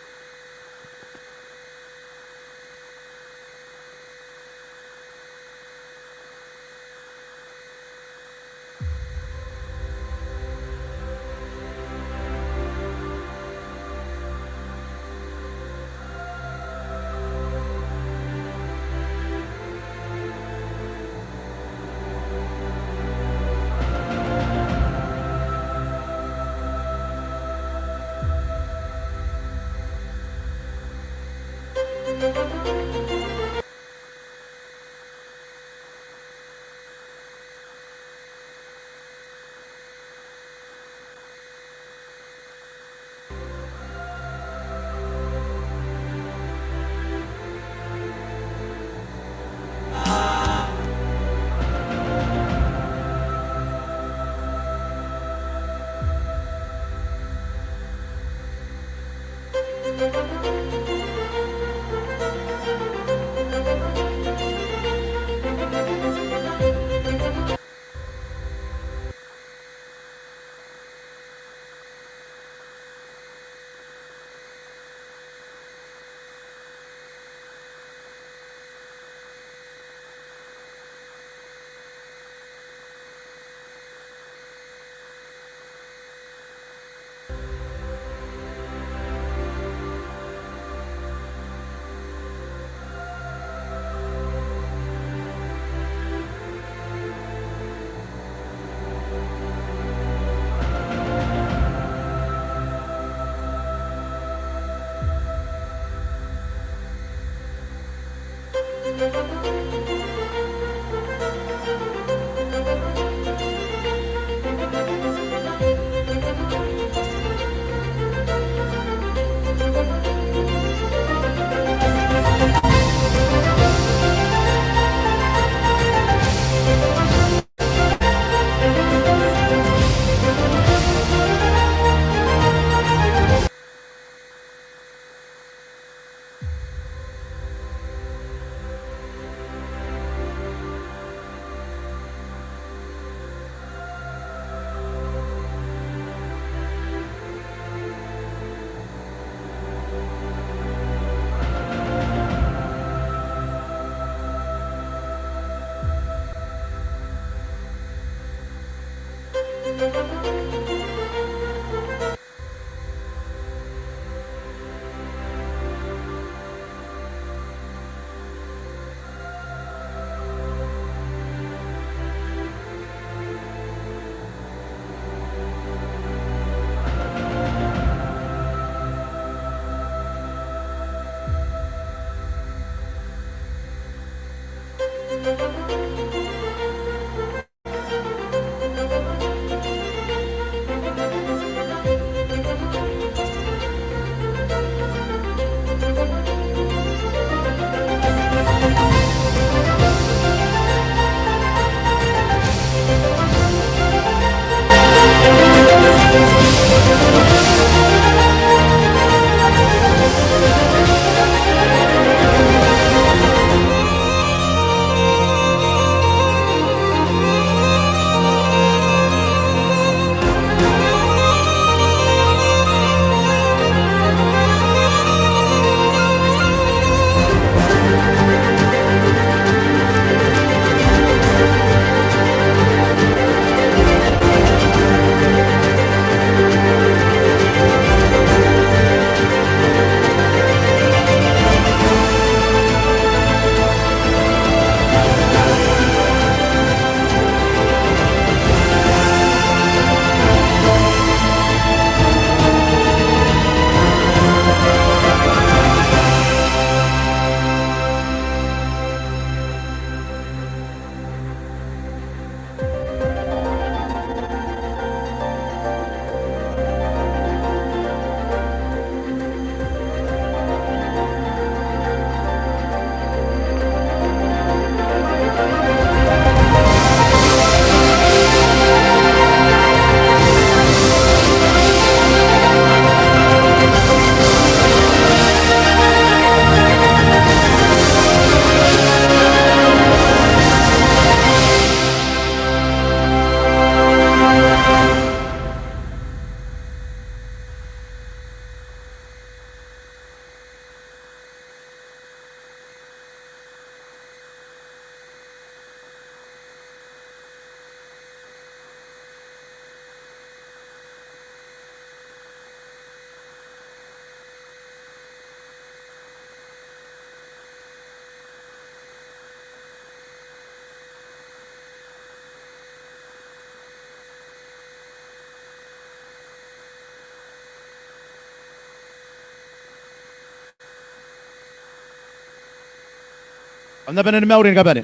Kam na bane ni mauri ni kabane.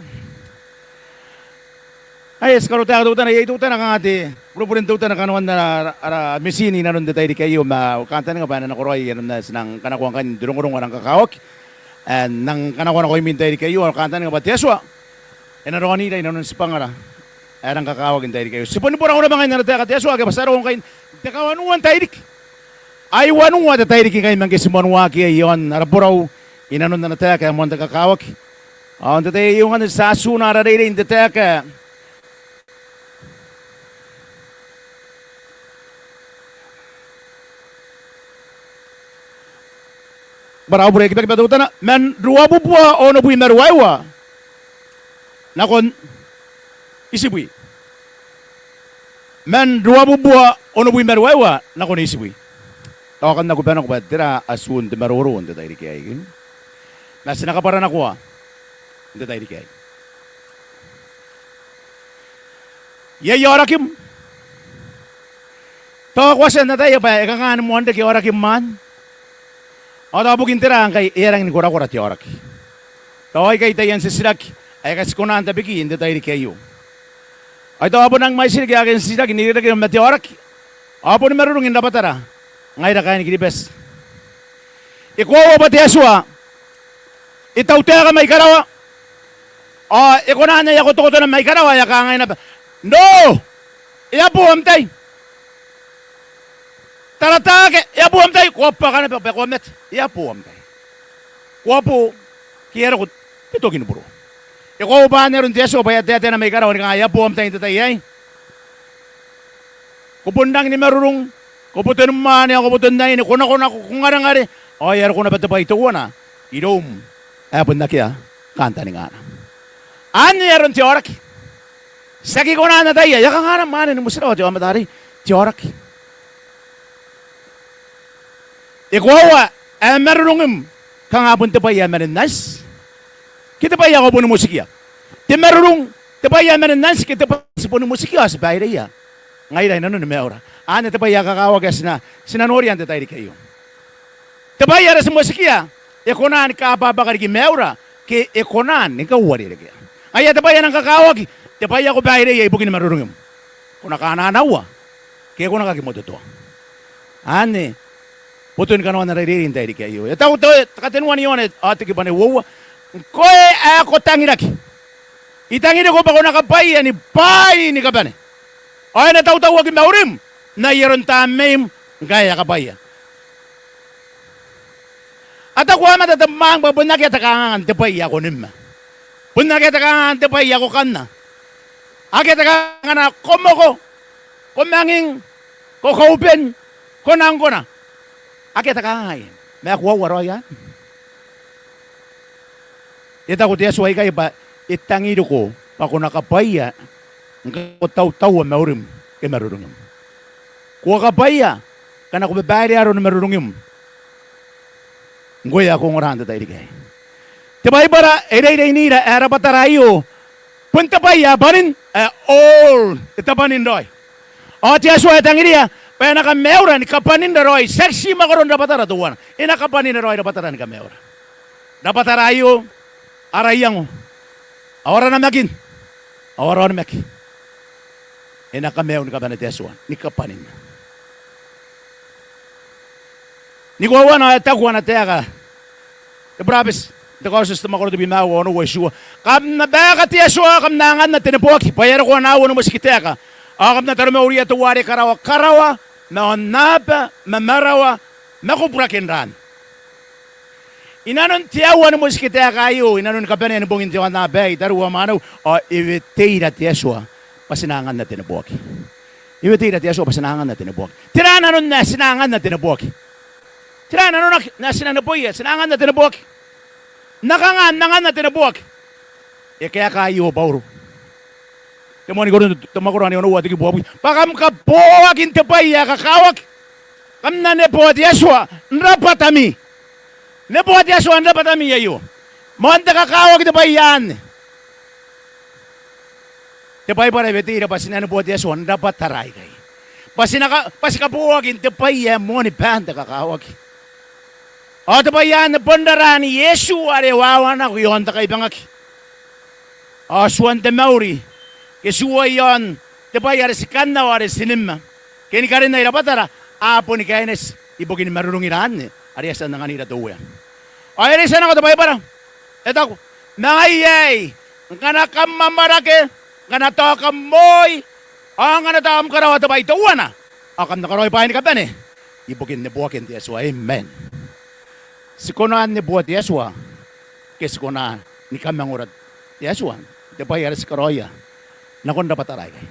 Ae ti karotaeka teutana, iai teutana kanga te bureburen teutana kanoan ara, ara, ara mitiin inanon te tairiki aio, ma au kantaninga bwa e na nakoraoi ae ti nang kanakoa ngkai n te rongorongo ae rang kakawaki ae N nang kanakoa nakoimi n tairiki aio. Au kantaninga bwa te Atua e na raonira inanon tibwangara ae rang kakawaki n tairiki aio. Ti bon bora ngora ma ngaia n ana taeka te Atua ake bwa ti a roko ngkai n te kawanua n tairiki. Ai wanua te tairiki ngkai ma ngke ti moan waaki iai aon ara borau inanon ana taeka ae moan te kakawaki. Ao n te tai aio ngkanne ti a atuna ara reirei n te taeka ae bwa ara bure e kibakiba teutana, man ruabubua onobwi ma ruaiwa nakon itibwi. Man ruabubua onobwi ma ruaiwa nakon itibwi. Ao kam na kubanako bwa tera atun te maroro n te tairiki aei. Ma ti na kabwaranakoa n te tairiki aei. Iai aorakim. Tao ko a tia n ataia bwa e kanga ni moan reke aorakim anne. Ao tao bukin tera ngkai e a rangi ni korakora te aoraki. Tao aikai taian titiraki aika ti kona n tabeki n te tairiki aio. Ao tao a bon rangi mwaiti riki ake n titiraki n irekereke ma te aoraki. Ao boni marurungin rabwatara ngaira kaain Kiribati. E koaua bwa te Atua e tautaeka mai karawa. Ao e kona n aia kotokotona mai karawa ae kangai naba: No! E a bo am tai. Tarataake, e a bo am tai. Ko a bwaka naba bwa ko a mate. E a bo am tai. Ko a bo ke e a roko te toki ni buro. E koaua bwa anne aron te Atua bwa e a taetae mai karawa ni kangai: E a bo am tai n te tai aei. Ko bon rangi ni marurung, ko boto ni mwaane ao ko boto n aine, ko nakonako, ko ngarengare, ao e a roko naba te bwai teuana iroum ae bon akea kantaningana. Anne aron te aoraki. Ti aki kona n ataia, e a kanga ana mwaane ni motirawa te aomata arei, te aoraki. E koaua ae marurungim kanga bon te bwai ae mwanen anti ke te bwai ae ko boni motikia. Te marurung, te bwai ae mwanen anti ke te bwai ae ti boni motikia ao ti baireia ngaira inanoni maiura. Anne te bwai ae kakawaki ae ti na, ti na noria n te tairiki aio. Te bwai are ti motikia e kona ni kabwabwaka riki maiura ke e kona ni kauarerekea. Ngaia te bwai ae nang kakawaki, te bwai ae ko baireia ibukini marurungim. Ko na kananaua ke ko na kakimototoa. Anne botoni kanoan ara reirei n te tairiki aio. E taku te, te katenua n Ioane ao te kibu ae uoua: Ngkoe ae ko tangiraki, I tangiriko bwa ko na kabwaia ni bwaai ni kabane, ao e na tautauaki maurim n ai aron Tamneim ngkae e a kabwaia. A taku aomata te mwaang bwa bon akea te kanganga n te bwai ae ko nimma. Bon akea te kanganga n te bwai ae ko kanna. Akea te kanganga ngkana ko moko, ko manging, ko kauben, ko nang kona. Akea te kanganga aei. Ma e koaua raoi anne. E taku te Atua ikai bwa e tangiriko bwa ko na kabwaia ngkana ko tautaua maurim ke marurungim. Ko a kabwaia ngkana ko babairea aroni marurungim. Ngkoe ae ko ongora n te tairiki aei, te Baibara e reireinira ae rabwatara aio bon te bwai ae bwanin, ae old, e tabwanin raoi. Ao te Atua e tangiria bwa e na kamaiura ni kabwaninra raoi, tiaki ti mwakoron rabwatara teuana. E na kabwaninra raoi rabwatara ni kamaiura. Rabwatara aio, ara iango, ao ara namakin, ao ara onimaki, e na kamaiu ni kabane te Atua ni kabwaninna. Ni koauana ao e taku ana taeka te burabeti n te Kaotioti te mwakoro tebwi ma aua, onoua, itiua: Kam na baeka te Atua, kam na anganna te neboaki, bwa e a roko ana aua ni motikitaeka. Ao kam na taromauria teuare karawa, karawa, ma aonnaba, ma marawa, ma kuburake n ran. Inanon te aua ni motikitaeka aio, inanoni kabanea ni bongin te aonnaba aei, tariu ao mwaneu, ao e weteira te Atua bwa ti na anganna te neboaki. E weteira te Atua bwa ti na anganna te neboaki. Tera nanon ae ti na anganna te neboaki? Tera nanonaki ae ti na neboia, ti na anganna te neboaki? N na kanga n anganna te neboaki? E kaeka aio Bauro. Te moani Korinto te mwakoro ae onoua te kibu uabwi: Bwa kam kaboaki n te bwai ae kakawaki, kam na neboa te Atua n rabwatami. Neboa te Atua n rabwatami aio. Moan te kakawaki te bwai anne. Te Baibara e weteira bwa ti na neboa te Atua n rabwatara aikai. Bwa ti na ka, bwa ti kaboaki n te bwai ae moan baan te kakawaki. Ao te bwai anne bon raran Iesu are e wawa nako i aon te kaibangaki. Ao tuan te mauri ke tuai iaon te bwai are ti kanna ao are ti nima ke ni karinna i rabwatara, a boni kaineti ibukin marurungira anne are e a tia n anganira te Uea. Ao e reitia nako te Baibara, e taku, ma ngaia aei, ngkana kam amwarake, ngkana tao kam moi, ao ngkana tao kam karaoa te bwai teuana, ao kam na karaoi bwaai ni kabane ibukin neboakin te Atua. Amen. Ti kona n neboa te Atua ke ti kona ni kamangora te Atua n te bwai are ti karaoia nakon rabwatara aikai.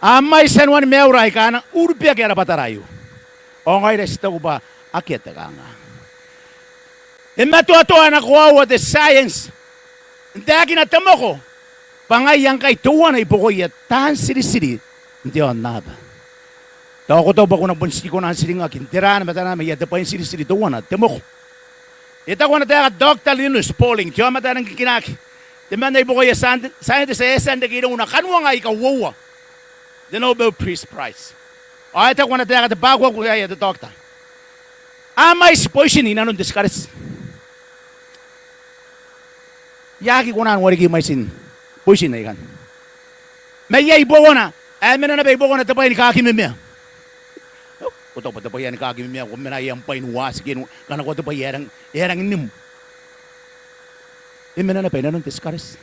A mwaiti anuan maiura aika a na urubeaki rabwatara aio. Ao ngaira ti taku bwa akea te kanganga. E matoatoa ana koaua te science n taekina te moko bwa ngaia ngkai teuana i buakoia taan tiritiri n te aonnaba. Tao ko taku bwa ko na bon ti kona n tiringaki n tera ana mataniwi ma e a te bwai n tiritiri teuana te moko. E taku ana taeka Doctor Linus Pauling, te aomata ae rang kikinaaki, temanna i buakoia scientist ae e a tia n reke irouna kaniwanga aika uoua te Nobel Peace Prize. Ao e taku ana taeka te bakuaku ae te doctor, a mwaiti boitin inanon te tikareti. I aki kona n wareki mwaitin boitin aikai. Ma iai i buakona ae e mena naba i buakona te bwai ni kakimemea. Ko taku bwa te bwai ae ni kakimemea, ko mena iai am bwai n uati ke n kanakoa te bwai ae e rang, e rang n nim. E mena naba inanon te tikareti.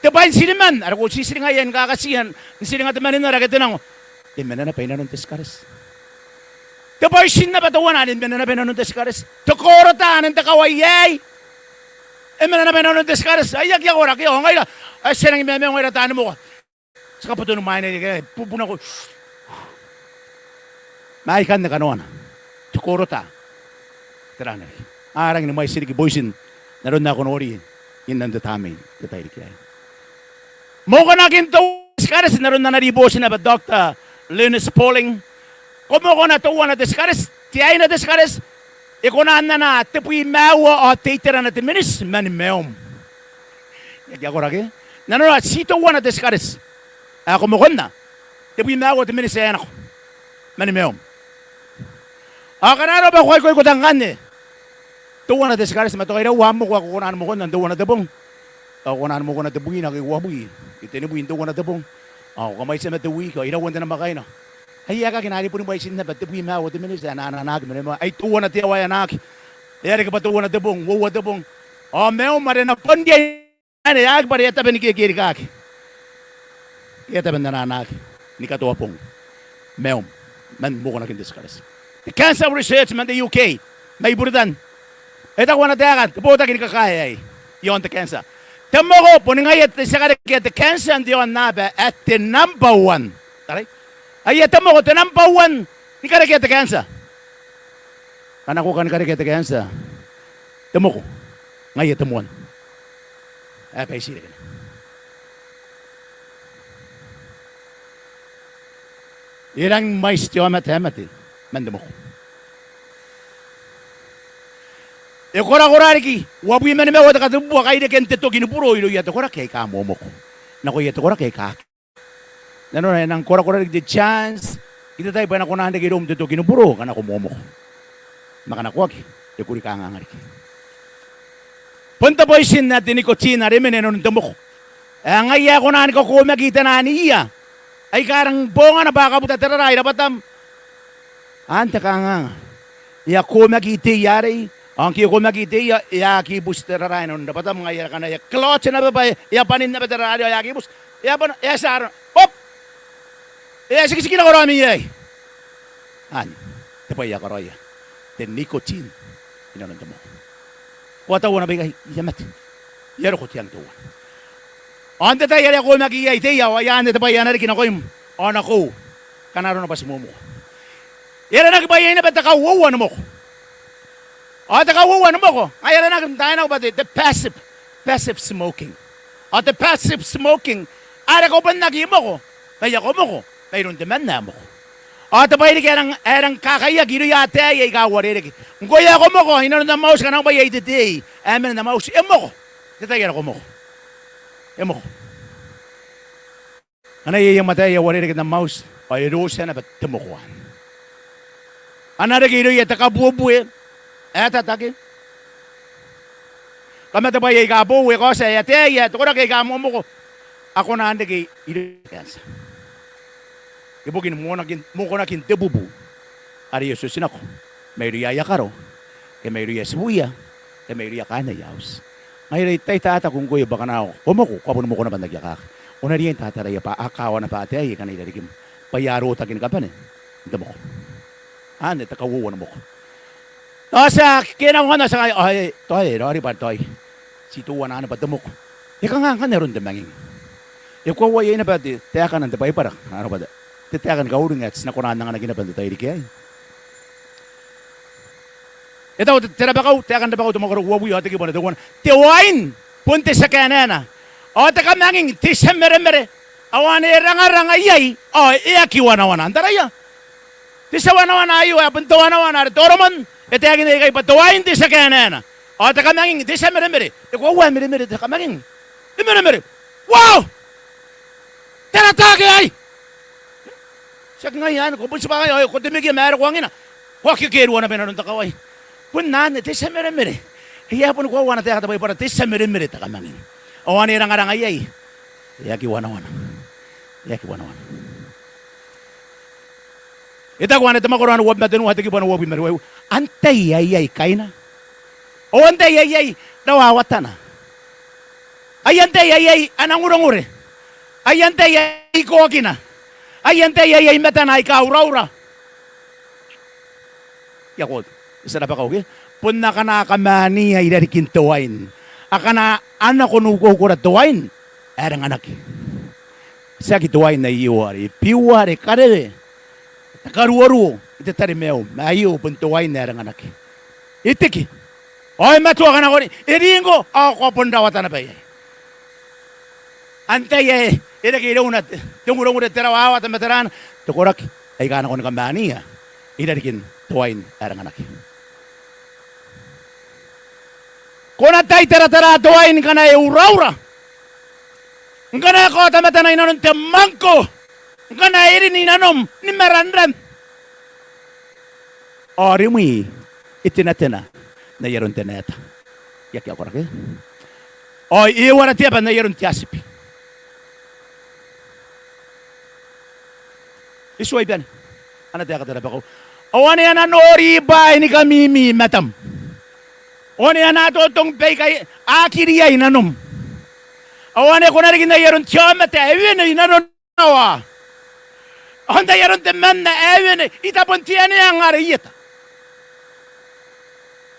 Te bwai n tiriman are ko titiringaia ni kakatiia n tiringa te maninara ke te nango, e mena naba inanon te tikareti. Te bwai n tin naba teuana are e mena naba inanon te tikareti. Te korota ane n te kawai aei, e mena naba inanon te tikareti. Ai aki akoraki ao ngaira ae ti a nangi mamaeongaira taani moka. Ti kaboto ni mwaina ikai, bubu nako. Ma aikanne kanoana. Te korota. Tera ae na riki? A rangi ni mwaiti riki boitin n aron ae ko nori inanon te tamnei n te tairiki aei. Mokonakin teuana te tikareti n aron ana ribooti naba Doctor Linus Pauling. Ko mokona teuana te tikareti, te aine te tikareti, e kona n anaa tebwi ma aua ao te iterana te miniti mani maium. E aki akoraki. Nanona ti teuana te tikareti ae ko mokona tebwi ma aua te miniti ae nako mani maium. Ao ngkana arona bwa ko kaikoikota ngkanne teuana te tikareti, ma tao iraua am moko ae ko kona ni mokona n teuana te bong. Ao ko kona ni mokona tebwina ke uabwi ke tenibwi n teuana te bong. Ao ko kamwaitia ma te wiki ao iraua n te namwakaina. Ai aekaki, e na riai boni mwaitin naba tebwi ma aua te miniti ae na anaanaaki mani maium. Ai teuana te aoa ae anaaki. E a reke bwa teuana te bong, uoua te bong. Ao maium are e na bon riai anne, e aki bwa are e a tabe ni kekerikaki. E a tabe n anaanaaki ni katoa bong. Maium man mokonakin te tikareti. Te cancer research man te U K, mai Buritan, e taku ana taeka te botaki ni kakae aei iaon te cancer, te moko boni ngaia te tia karekea te cancer n te aonnaba ae te number one. Taraia. Aia, te moko te number one ni karekea te cancer. Ngkana ko kani karekea te cancer, te moko ngaia te moan ae baitirake. E rangi ni mwaiti te aomata ae mate man te moko. E korakora riki uabwi ma nimaua te katebubua kaireken te toki ni buro irouia te koraki aika momoko nakoia te koraki aika aki. Nanona e nang korakora riki te chance, I tatai bwa e na kona n reke iroum te toki ni buro ngkana ko momoko. Ma ngkana ko aki, e kuri kanganga riki. Bon te boitin ae te nicotine are e mena inanon te moko ae ngaia ae kona ni kakomaki i tananiia aika rangi ni bongana bwa a kabuta te raraa i rabwatam. Anne te kanganga. E a komaki iteia arei, ao ngke e komaki iteia, e a aki buti te raraa inanon rabwatam, ngaia are ngkana e a clot naba bwa e a bwanin naba te raraa arei ao e a aki buti, e a bwana, e a tia arona, pop! E a tikitiki nako raomi aei. Anne te bwai ae karaoia te nicotine inanon te moko. Ko a taua naba ikai, I a mate, I a roko te ang teuana. Ao n te tai are e a komaki iai iteia, ao ai anne te bwai ae na riki nakoim ao nakou ngkana arona bwa ti momoko. E aranaki bwa iai naba te kauoua ni moko. Ao te kauoua ni moko, ngaia are e aranaki n taai nako bwa te, te passive, passive smoking. Ao te passive smoking are ko bon aki moko, ma ae ko moko mairoun temanna ae moko. Ao te bwai riki ae rang, ae rang kakaiaki irouia ataei aika uarereke, ngkoe ae ko moko, inanon am auti ngkana bwa iai te tei ae mena n am auti, e moko n te tai are ko moko. E moko. Ngkana iai am ataei ae uarereke n am auti ao e rotia naba te moko anne. A na reke irouia te kabuebue ae tatake. kamatebwai aika boou, e kaotia ae ataei, ae te koraki aika momoko, a kona n reke iroun te cancer. Ibukin mokonakin, mokonakin te bubu are e otinako mairouia aia karo, ke mairouia tibuia, ke mairouia kaain aia auti. Ngaia are I taku ngkoe bwa ngkana ko moko, ko a boni moko naba n aki akaka. Ko na riai n tataraia bwa a kawa naba ataei aika a na i rarikim bwa a rotaki ni kabane n te moko. Anne te kauoua ni moko. Tao ti a kekena ngkoa, ti a kangai, ao e, tao e raoiroi bwa tao e, ti teuana anne bwa te moko. E kanga ngkanne aron te manging? E koaua iai naba te taeka n te Baibara, arona bwa te taeka ni kauring ae ti na kona n anganaki naba n te tairiki aei. E taku te, te rabakau, taeka n rabakau, te mwakoro uabwi ao te kibu ae teuana: Te wain bon te tia kaenaena, ao te kamanging te tia meremere, ao ane e rangaranga iai ao e aki wanawana. N taraia, te tia wanawana aio ae bon te wanawana are Toromon e taekinna ikai bwa te wain te tia kaenaena, ao te kamanging te tia meremere. E koaua ae meremere te kamanging? E meremere. Wow! Tera taake aei? Tiaki ngaia anne, ko bon tibwa ngaia, ao ko temekia ma are ko angina, ko aki kekerua naba i nanon te kawai. Bon anne te tia meremere. Ai ae boni koaua ana taeka te Baibara, te tia meremere te kamanging, ao ane e rangaranga iai, e aki wanawana. E aki wanawana. E taku anne te mwakoro ae uabwi ma tenua, te kibu ae uabwi ma ruaiwa: Antai ae iai kaina? Ao antai ae iai rawawatana? Ai antai ae iai ana ngurengure? Ai antai ae iai koakina? Ai antai ae iai matana aika uraura? Ia ko, te tia rabakau ke? Bon akana a kamania i rarikin te wain, akana a nako n ukoukora te wain ae ranganaki. Tiaki te wain aio are e biua, are karewe, te karuoruo i te tarimaiu, ma aio bon te wain ae ranganaki. E tiki, ao e matu akanakoni, e ringo, ao ko a bon rawata naba iai. Antai ae e reke irouna te, te ngurengure, te rawawata ma te raana? Te koraki aika a nako ni kamania i rarikin te wain ae ranganaki. Ko na tai taratara te wain ngkana e uraura, ngkana e kaota matana i nanon te mwangko, ngkana e rin i nanom ni maranran. Ao rimwi e tenatena n ai aron te naeta. E aki akoraki. Ao e wara te aba n ai aron te atibi. E tuai bane ana taeka te rabakau. Ao ane a na nori bwaai ni kamimi i matam, ao ane a na totong baika a aki riai nanom. Ao ane ko na riki n ai aron te aomata ae wene i nanon awa, ao n ai aron temanna ae wene i tabon te aneang are i eta.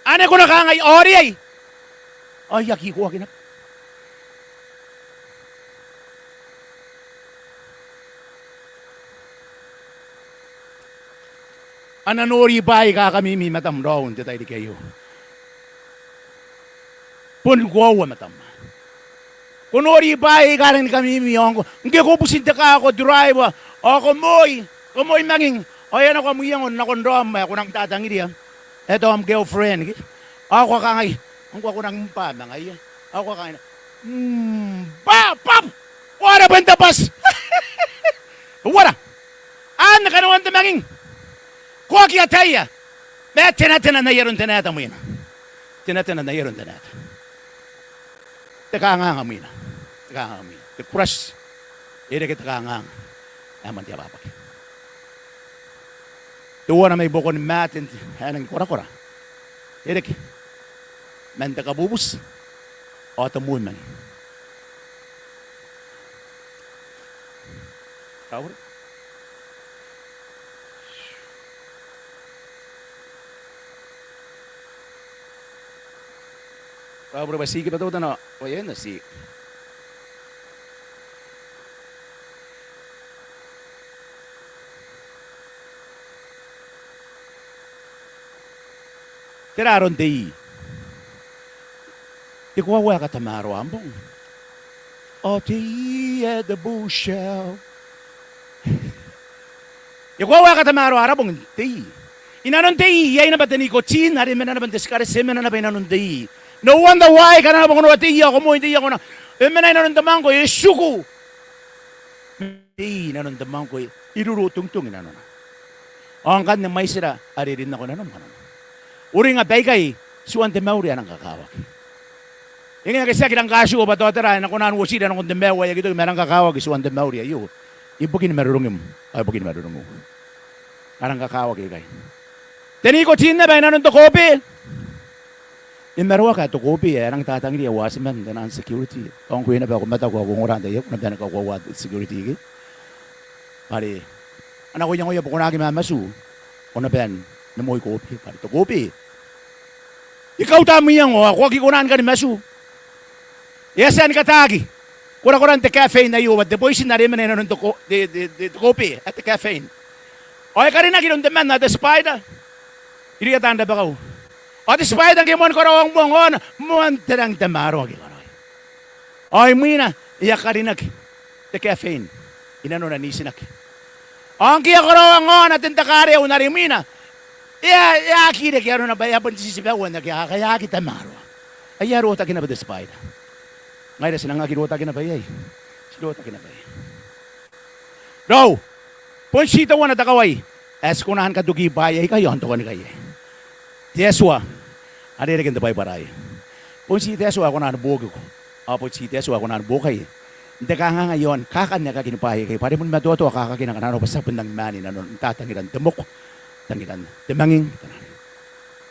Ane ko na kangai, ao riai, ao I aki ikoaki naba. A na nori bwaai aika kamimi i matam raou n te tairiki aio. Bon koaua matam. Ko nori bwaai aika rangi ni kamimi ao ngke ko buti n te kaa, ko drive, ao ko moi, ko moi manging, ao e a nako am iango nakon raom ae ko nang tatangiria, ae tao am girlfriend ke, ao ko a kangai, ngkoa ko nang mba ma ngaia, ao ko a kangai, mm, bwa, bwa, ko a rabwa n te bwati. Uara? Anne kanoan te manging. Ko aki ataia. Ma e tenatena n ai aron te naeta mwina. Tenatena n ai aron te naeta. Te kanganga mwina. Te kanganga mwina. Te crush. E reke te kanganga ae moan te abwabwaki. Teuana mai buakon maten ae nangi korakora. E reke man te kabubuti ao te moan manging. Rawabure. Rawabure bwa ti kiba teutana, bwa e na ti. Tera aron te ii? E koaua ae katamaroa am bong. Ao te ii ae te bushel. E koaua ae katamaroa ara bong te ii. I nanon te ii iai naba te nicotine are e mena naba n te tikareti, e mena naba i nanon te ii. No wonder why ngkana ko noa te ii ao ko moi n te ii ao ko na, e mena i nanon te mwangko, e tiku te ii i nanon te mwangko, e ruru tongitong i nanona. Ao ngkanne mwaitira are e rin nako i nanom ngkanne. Uringa baikai tuan te mauri ae nang kakawaki. E ngae ngke tiaki rang katiua bwa tao tera ae na kona n uotira nakon te maiu ae aki toki ma e rang kakawaki tuan te mauri aio ibukin marurungim ao ibukin marurungiu. A rang kakawaki ikai. Te nikotin naba inanon te kobe. E maroaka te kobe ae e rang tatangiria watchman, taian security. Ao ngkoe naba ko mataku ao ko ongora n tai aio ko na bane ni kakoaua te security ke. Bwa are a nako iangoia bwa ko na aki mamatu, ko na bane ni moi kobe. Bwa are te kobe e kauta am iango ao ko aki kona ni kani matu. E a tia ni kataaki korakoran te caffeine aio, bwa te boitin are mena inanon te ko-, te, te, te, te kobe ae te caffeine. Ao e karinaki iroun te man ae te spider irouia taan rabakau. Ao te spider ngke e moan karaoa moan aona, moan te rang tamaroa ngke e karaoia. Ao imwina e a karinaki te caffeine inanona n itinaki. Ao ngke e a karaoa aona ten te kareun are imwina, e a, e a aki reke arona bwa e a bon titibwaua n aki, a, e a aki tamaroa. Ai e a rotaki naba te spider. Ngaira ti nang aki rotaki naba iai. Ti rotaki naba iai. Raou, bon ti teuana te kawai ae ti kona ni katoki bwaai aikai ao n tokanikai iai. Te Atua are e reke n te Baibara aei, bon ti te Atua ae kona ni buokiko, ao bon ti te Atua ae kona ni buokai n te kanganga iaon kakan ae kakin bwaai aikai, bwa are bon matoatoa kakakina ngkana arona bwa ti a bon nang maan inanon tatangiran te moko, tangiran te manging.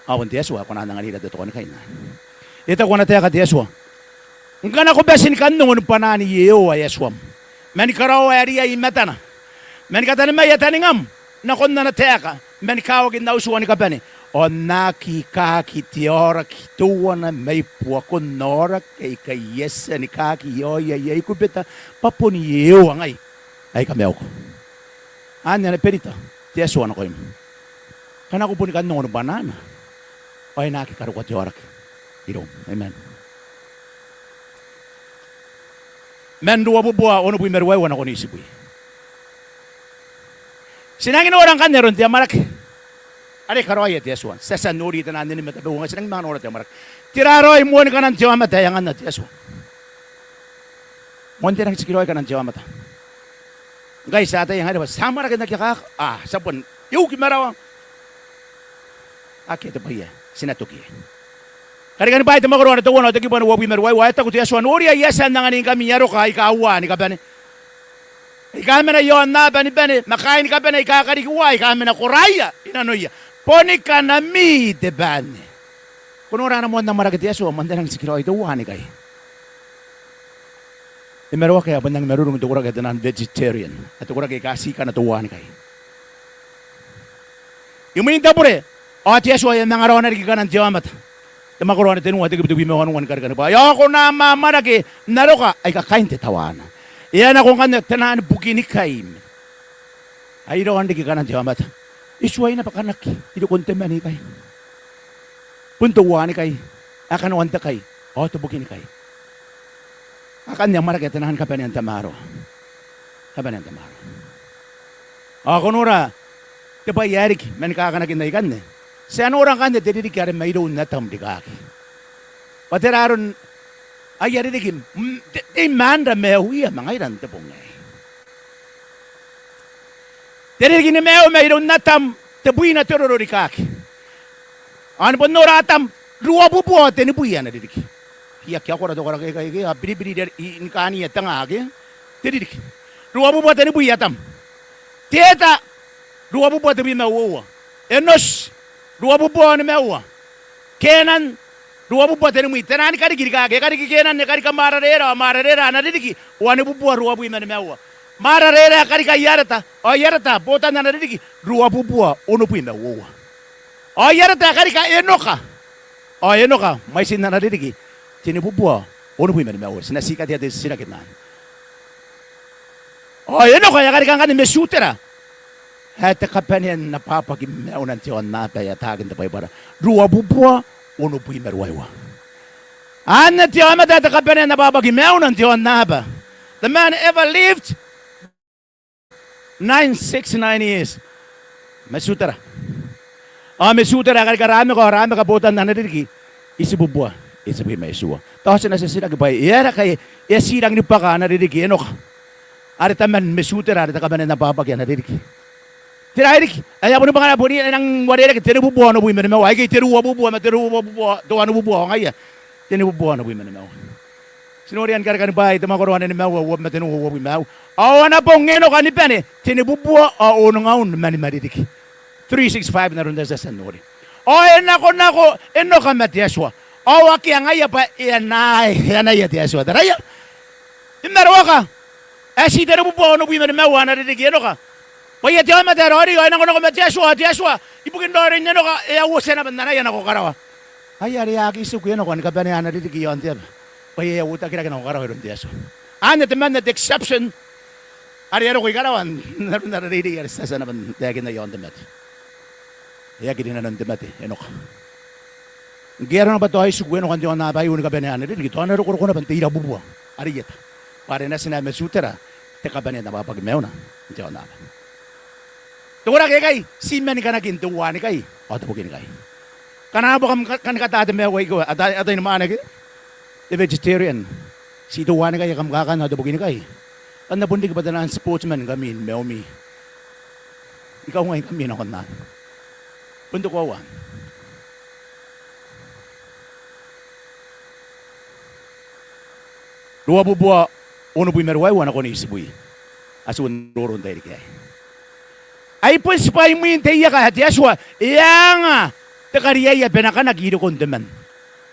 Ao bon te Atua ae kona n anganira te tokanikai n anne. E taku ana taeka te Atua, ngkana ko bati ni kan ongo ni bwanaan Iehova Atuam, ma ni karaoa ae riai i matana, ma ni katanimaia taningam nakon ana taeka, ma ni kawakin au tua ni kabane, ao N na aki kaaki te aoraki teuana mai buakon aoraki aika I a tia ni kaaki i aoia i Aikubita, bwa bon Iehova ngai ae I kamaiuko. Anne ana berita te Atua nakoim. Ngkana ko boni kan ongo ni bwanaana, ao e na aki karokoa te aoraki iroum. Amen. Man ruabubua onobwi ma ruaiwa nakon itibwi. Ti nangi nora ngkanne aron te amwarake are e karaoia te Atua. Ti a tia n nori te naan nini ma tabeua, ngaia ti nangi manga nora te amwarake. Tera raoi moan kanan te aomata ae anganna te Atua? Moan te rangi n tikiraoi kanan te aomata. Ngkai ti ataia ngkai bwa ti a amwarake n aki akaka, a, ti a bon uki marawa. Akea te bwai ae ti na toki iai. Karikani Bwaai te mwakoro ae teuana ao te kibu ae uabwi ma ruaiwa, e taku te Atua, noria, I a tia n anganingkami aroka aika uaa ni kabane, aika mena i aonnaba ni bane, ma kaain kabane aika kariki uaa aika mena koraia i nanoia, boni kanami te bane. Ko nora ana moan amwarake te Atua, moan te rangi n tikiraoi teuana ikai. E maroaki ae bon nang marurung te koraki ae te naan vegetarian, ae te koraki aika ti kana teuana ikai. Imwin te bure, ao te Atua e a manga raona riki kanan te aomata. Te mwakoro ae tenua, te kibu tebwi ma wanua ni Karikani Bwaai, ao ko na amwamwarake n aroka aika kain te tawaana. E a nako ngkanne te naan bukinikai. Ai raon riki kanan te aomata. E tuai naba kanaki i rokon te mwane ikai. Bon teuana ikai ae kanoan te kai ao te bukinikai. Akanne amwarake ae te naan kabanean tamaroa. Kabanean tamaroa. Ao ko nora te bwai ae riki man kakanakin aikanne. Ti a nora ngkanne te ririki are mairoun Atam rikaaki. Bwa tera aron aia ririki, mm, te, te imwain ara maiuia ma ngaira n te bong aei. Te ririki ni maiu mairoun Atam tebwina te roro rikaaki. Ao ni bon nora Atam, ruabubua ao tenibwi ana ririki. I aki akora te koraki aikai ke, a biribiri i, i, ni kaania te nga ke. Te ririki. Ruabubua tenibwi Atam. Teta, ruabubua tebwi ma uoua. Enoti, ruabubua ao nimaua. Kenan, ruabubua tenimwi. Te naan kariki rikaaki, e kariki Kenan, e karika Maararera, ao Maararera ana ririki wanibubua ruabwi ma nimaua. Maararera e karika Iareta, ao Iareta botan ana ririki ruabubua onobwi ma uoua. Ao Iareta e karika Enoka, ao Enoka mwaitin ana ririki tenibubua onobwi ma nimaua. Ti na tii katea te titiraki n anne. Ao Enoka e a karika ngkanne Metutera ae te kabanea n abwabwaki maiuna n te aonnaba ae ataaki n te Baibara, ruabubua onobwi ma ruaiwa. Anne te aomata ae te kabanea n abwabwaki maiuna n te aonnaba. The man ever lived nine six nine years. Metutera. Ao Metutera e karika Rameka, ao Rameka botan ana ririki itibubua itibwi ma itiua. Tao ti na titiraki bwa e aera ngkai e a tii rangi ni bwaka ana ririki Enoka, are taman Metutera are te kabanea n abwabwaki ana ririki? Tera ae riki? Ae a boni bwaka naba boni e nang uarereke tenibubua onobwi ma nimaua, aikai te ruabubua ma te ruabubua, te wanibubua, ao ngaia tenibubua onobwi ma nimaua. Ti noria ni Karekanibwai te mwakoro ae nimaua, uabwi ma tenua, uabwi ma aua. Ao ana bong Enoka ni bane tenibubua ao onengaun mani maririki. Three six five n aron te tia n nori. Ao e nakonako Enoka ma te Atua. Ao akea ngaia bwa e anaia, e anaia te Atua. Taraia. I maroaka. Ae ti tenibubua onobwi ma nimaua ana ririki Enoka. Bwa iai te aomata ae raoiroi ao e nakonako ma te Atua, ao te Atua ibukin raoiroin Enoka e a uotia naba n anaia nako karawa. Ai are e aki tiku Enoka ni kabanea ana ririki i aon te aba. Bwa e a uotakirake nako karawa iroun te Atua. Anne temanna te exception are e a roko i karawa n aron ara reirei are ti a tia naba n taekinna i aon te mate. E aki rinanon te mate Enoka. Ngke e aera naba tao e tiku Enoka n te aonnaba aio ni kabanea ana ririki, tao e na rokoroko naba n te irabubua are i eta. Bwa are natina ae Metutera te kabanea n abwabwaki maiuna n te aonnaba. Te koraki aikai ti mani kanakin te uaanikai ao te bukinikai. Ngkana arona bwa kam ka-, kan kata te maiu aio, ata-, ataeinimwaane ke te vegetarian, ti te uaanikai ae kam kakan ao te bukinikai. Kam na bon riki bwa taian sportsman ngkami ni maiumi. I kaungaingkami nakon anne. Bon te koaua anne. Ruabubua onobwi ma ruaiwa nakon itibwi. A tia n roro n tairiki aei. Ai bon tibwai mwin te ieka ae te Atua e anga te kariaia bwa e na kanaki irikon te man.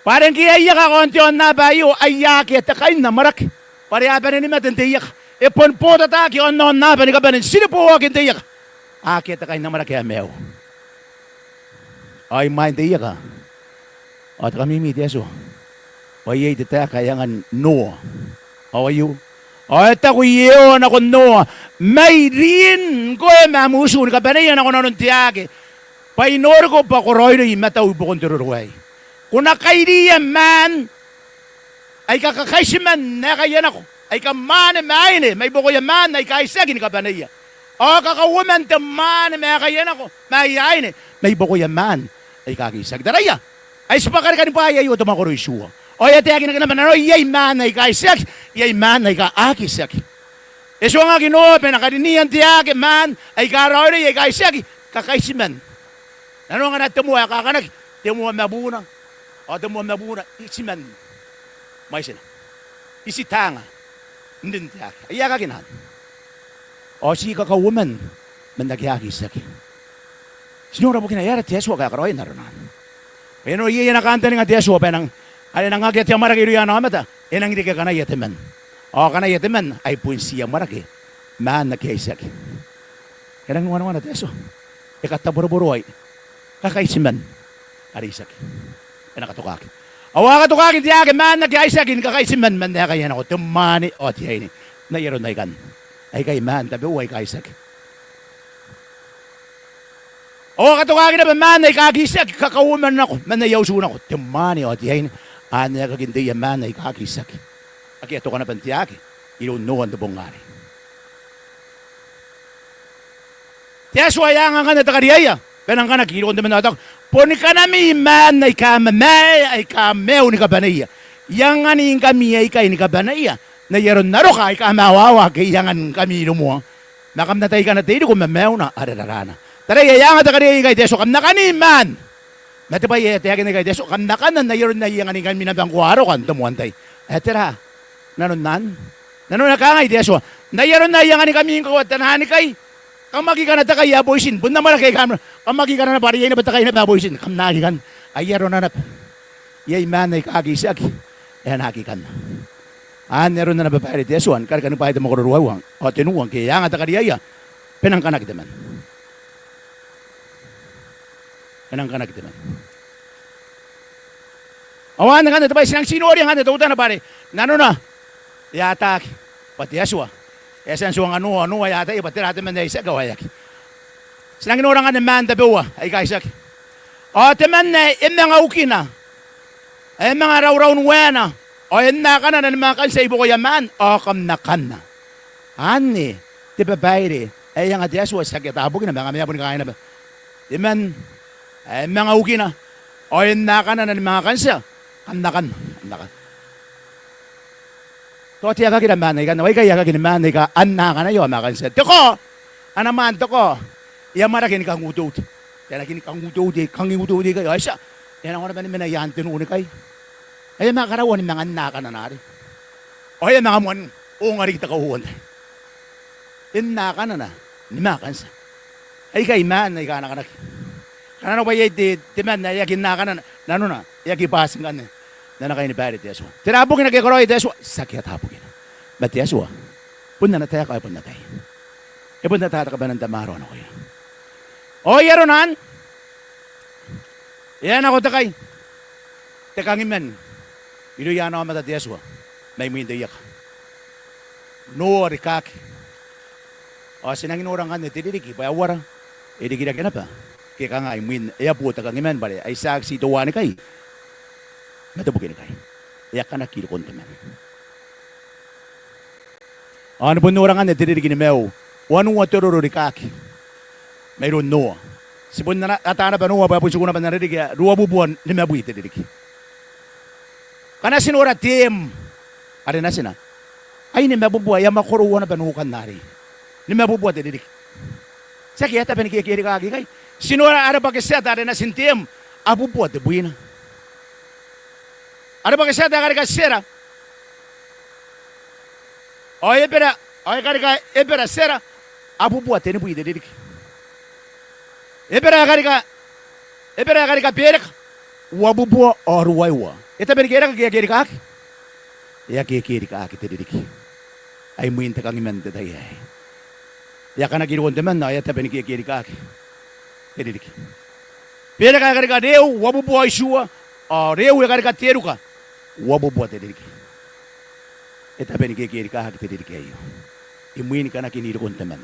Bwa are ngke e a ieka aon te aonnaba aio, ai akea te kain amwarake. Bwa are a bane ni mate n te ieka. E bon botataaki aon aonnaba ni kabane n tiriboaki n te ieka. Akea te kain amwarake ae maiu. Ao imwain te ieka ao te kamimi te Atua. Ao iai te taeka ae angan Noa. Ao aio. Ao e taku Iehova nakon Noa, mai rin ngkoe ma am utu ni kabaneia nako nanon te aake. Bwa I noriko bwa ko raoiroi i matau i buakon te roro aei. Ko na kairiia maan aika kakaitiman n aekaia nako, aika mwaane ma aine, mai buakoia maan aika itiaki ni kabaneia. Ao kakauoman te mwaane ma aekaia nako, ma aia aine, mai buakoia maan aika aki itiaki. Taraia, ai tibwa Karekanibwai aio te mwakoro itiua. Ao e a taekinaki naba nanona iai maan aika itiaki, iai maan aika aki itiaki. E tuangaki Noa bwa e na karinia n te aake maan aika raoiroi aika itiaki, kakaitiman. Nanona ngkana te moa ae kakanaki, te moa mabuna, ao te moa mabuna itiman mwaitina. Iti taanga n rin te aake. Ai aekakin anne. Ao ti kakauoman man ake aki itiaki. Ti nora bukina e aera te Atua ae karaoia n arona anne. Bwa e nora iai ana kantaninga te Atua bwa e nang, are e nang akea te amwarake irouia ana aomata, e nang reke kanaia te man. Ao kanaia te man ai bon ti amwarake maan ake a itiaki. E nang wanawana te Atua. E kataboroboroai kakaitiman are itiaki. E na katokaki. Ao a katokaki n te aake maan ake a itiaki ni kakaitiman man aekaia nako, te mwaane ao te aine. N ai aron aikanne. Aikai maan tabeua aika itiaki. Ao a katokaki naba maan aika aki itiaki, kakauoman nako, man aia utu nako, te mwaane ao te aine. Anne aekakin te ia maan aika aki itiaki. Ake a toka naba n te aake iroun Noa n te bong arei. Te Atua e anga ngkanne te kariaia bwa e nang kanaki irikon te man ao e taku, boni kanami maan aika mamae aika maiu ni kabaneia. I anganingkami aikai ni kabaneia n ai aron aroka aika mawawa ake I anganingkami iromoa. Ma kam na taikana te iriko ma maiuna are raraana. Taraia, e anga te kariaia ikai te Atua, kam na kani maan. Ma te bwai ae taekinna ikai te Atua, kam na kanna n ai aron ae I anganingkami naba ngkoa aroka n te moan tai. Ae tera nanon anne? Nanona e kangai te Atua, n ai aron ae I anganingkami ngkoa tananikai, kam aki kana te kai ae boitin. Bon amwarake aika kam, kam aki kana naba are iai naba te kai naba ae boitin. Kam na aki kanna. Ai arona naba. Iai maan aika aki itiaki ae a na aki kanna. Anne arona naba babaire te Atua ni Karekanibwai te mwakoro ruaiwa ao tenua, ngke e anga te kariaia bwa e nang kanaki te man. E nang kanaki te man. Ao anne ngkanne te bwai ae ti nang ti noria ngkanne teutana bwa are nanona e ataaki bwa te Atua e a tia n tuanga Noa, ao Noa e ataia bwa tera te man ae itiaki ao ae aki. Ti nangi nora ngkanne maan tabeua aika itiaki. Ao temanna e manga ukina, e manga rauraun waena, ao e na kanana ni manga kantia i buakoia maan, ao kam na kanna. Anne te babaire ae e anga te Atua, tiaki ata bukina ma ngkami a boni kangai naba. Temanna e manga ukina, ao e na kanana ni manga kantia, kam na kanna, kam na kanna. Tao te aekakira maan aikanne, ao aikai aekakin maan aika a na kanaia ao a manga kantia. Te kao, ana maan te kao e amwarake ni kang uteute. E anaaki ni kang uteute, kang uteute ikai, ao e tia, e a nako naba ni mena i aan te nununikai. Ae e manga karaua ni manga n na kanana arei. Ao e a manga moan onga riki te kauoua n tai. E na kanana ni manga kantia. Aikai maan aika a na kanaki. Kanga nanona bwa iai te, temanna ae e aki na kanana, nanona e aki bati ngkanne n ana kainibaire te Atua. Tera bukina ke e karaoia te Atua? Tiaki ata bukina. Ma te Atua bon ana taeka, e bon ataia. E bon ata te kabanea n tamaroa nakoina. Ao ai arona anne, e a nako te kai, te kangiman, irouia ana aomata te Atua mai mwiin te ieka. Noa rikaaki. Ao ti nangi nora ngkanne te ririki bwa e uara, e rikirake naba ke kanga imwin e a bo te kangiman bwa are ai tiaki ti teuanikai ma te bukinikai. E a kanaki irikon te man. Ao ni bon nora ngkanne te ririki ni maiu, wanua te roro rikaaki mairoun Noa. Ti bon ata naba Noa bwa e bon tiku naba n ana ririki ae ruabubua nimabwi te ririki. Ngkana ti nora te em are natina, ai nimabubua, e a mwakoroua naba nukan arei. Nimabubua te ririki. Tiaki e a tabe ni kekerikaaki ikai. Ti nora are bwaki te ata are natin te em, abubua tebwina. Are bwaki te ata ae karika Tera, ao Ebera, ao e karika Ebera Tera, abubua tenibwi te ririki. Ebera ae karika, Ebera ae karika Pereka, uabubua ao ruaiwa. E tabe ni kerikaaki ke e a kerikaaki? E a kekerikaaki te ririki. Ai mwin te kangiman n te tai aei. E a kanaki irikon te man ao e a tabe ni kekerikaaki te ririki. Pereka ae karika Reu, uabubua ao itiua, ao Reu e karika Teruka, uabubua te ririki. E tabe ni kekerikaaki te ririki aio. Imwin kanakin irikon te man.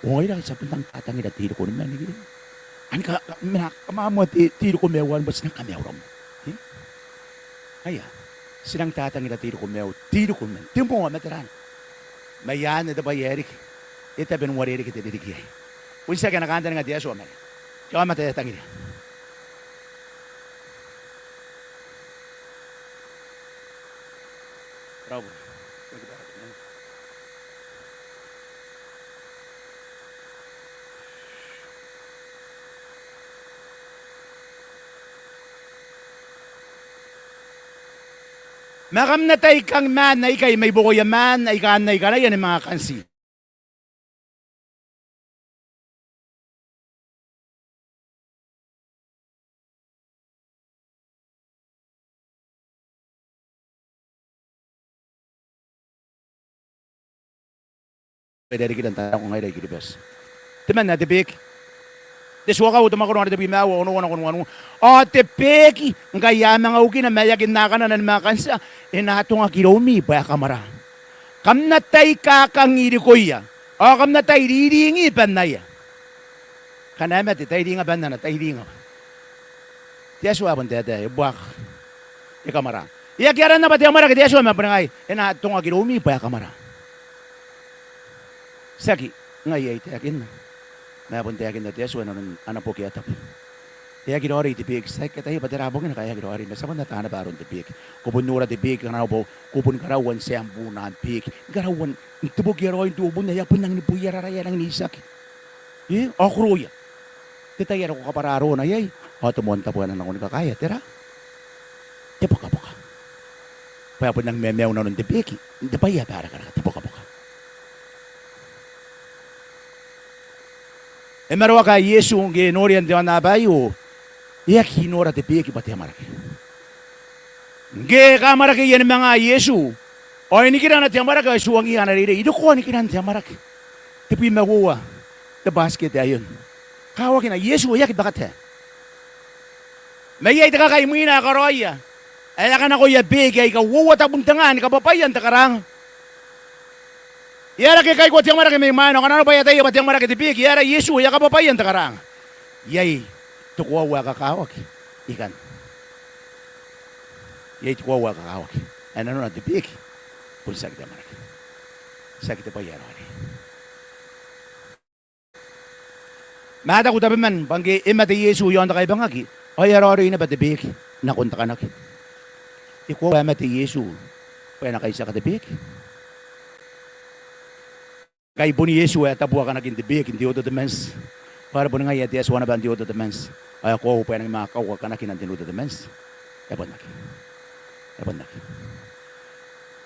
Ao ngaira ti a bon nang tatangira te iriko ni man ke? Anne ka, ka, mena, kamamoa te, te iriko maiu anne bwa ti nang kamaiu raom. E? Aia, ti nang tatangira te iriko maiu, te iriko ni man. Te moa ma te ran. Ma iai anne te bwai ae riki. E tabe n uarereke te ririki aei. Bon tiaki ana kantaninga te Atua ma te aomata ae e tangiria. Ma kam na tai kang maan aikai mai buakoia maan aika a na ikanaia ni manga kantii. E rarikira n taai nako ngaira i Kiribati. Temanna te beeki. Te Tuakau, te mwakoro are tebwi ma aua, onoua nakon wanua. Ao te beeki, ngkai a manga ukina ma e aki n na kanana ni manga kantia, e na atongaki iroumi bwa e kamwara. Kam na tai kakang irikoia, ao kam na tai riringi bannaia. Ngkana e mate, tai ringa bannana, tai ringa. Te Atua ae bon taetae, e buakaka, e kamwara. E aki aranna bwa te amwarake te Atua ma boni ngaia, e na atongaki iroumi bwa e kamwara. Tiaki ngai ae I taekinna, ma e bon taekinna te Atua inanon ana boki ae tabu. E aki raoiroi te beeki, ti aki ataia bwa tera bukina ngkai e aki raoiroi, ma ti a bon ata naba aron te beeki. Ko bon nora te beeki, ngkana ko bon, ko bon karaua n tiambu n am beeki. N karaua n tebokia raoi n te obun ae e a bon nangi ni boiararaia, e a nangi n itiaki. E, ao koroia. Te tai are ko kabwara arona iai, ao te moan tabo ae na nako ni kakaea, tera? Te bokaboka. Bwa e a bon nangi mamaiu nanon te beeki n te bwai ae barakaraka, te bokaboka. E maroaka Iesu ngke e noria n te aonnaba aio, e aki nora te beeki bwa te amwarake. Ngke e kaamwarakeia ni manga Iesu, ao e nikirana te amwarake ao e tuangiia ana reirei. I rikoa nikiran te amwarake. Tebwi ma uoua te batikete aio. Kawakina, Iesu e aki bakatae. Ma iai te kakai imwina ae karaoia, ae a kanakoia beeki aika uoua tabun te nga ni kabwabwaia n te karaanga. E aera ke e kaikoa te amwarake mai mwaina, ao ngkana arona bwa e ataia bwa te amwarake te beeki, e aera Iesu e a kabwabwaia n te karaanga? Iai te koaua ae kakawaki ikanne. Iai te koaua ae kakawaki, ae nanona te beeki bon tiaki te amwarake. Tiaki te bwai ae raoiroi. Ma a taku tabeman bwa ngke e mate Iesu i aon te kaibangaki, ao e a raoiroi naba te beeki nakon te kanaki. E koaua ae mate Iesu bwa e na kaitiaka te beeki? Ngkai bon Iesu ae tabu kanakin te beeki n te Old Testament, bwa are boni ngaia te Atua naba n te Old Testament, ao e koaua bwa e nangi manga kauka kanakina n te New Testament? E bon aki. E bon aki.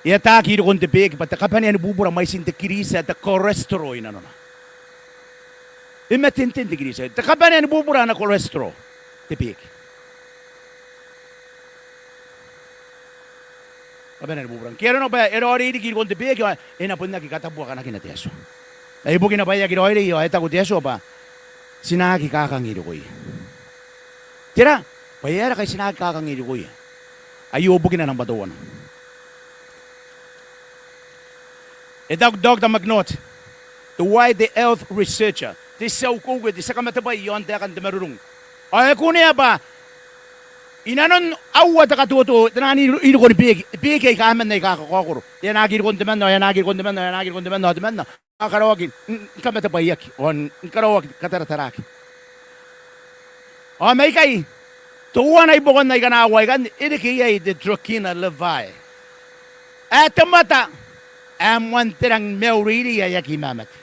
E ataaki irikon te beeki bwa te kabanea ni bubura mwaitin te kiriti ae te cholesterol i nanona. E mate n ten te kiriti aei. Te kabanea ni bubura ana cholesterol te beeki. Kabanea ni bubura. Ngke arona bwa e raoiroi riki irikon te beeki ao e na bon aki katabuakanakina te Atua. Ao ibukina bwa e aki raoiroi ao e taku te Atua bwa ti na aki kakang irikoia. Tera? Bwa e aera ngkai ti na aki kakang irikoia? Aio bukina nambwa teuana. E taku Doctor McNaught, teuaei te health researcher, te tia ukeuke, te tia kamatebwai i aon taekan te marurung. Ao e kunea bwa i nanon aua te katoto, te naan irikon beeki, beeki aika aman aika kakaokoro. E anaaki irikon temanna, e anaaki irikon temanna, e anaaki irikon temanna, ao temanna. Ao karaoaki n, n kamatebwaiaki, ao n karaoaki, katarataraaki. Ao mai ikai, teuana i buakon aikana aua ikanne, e reke iai te Trachina levi. Ae te mata, ae moan te rang maiureirei ae aki mamate.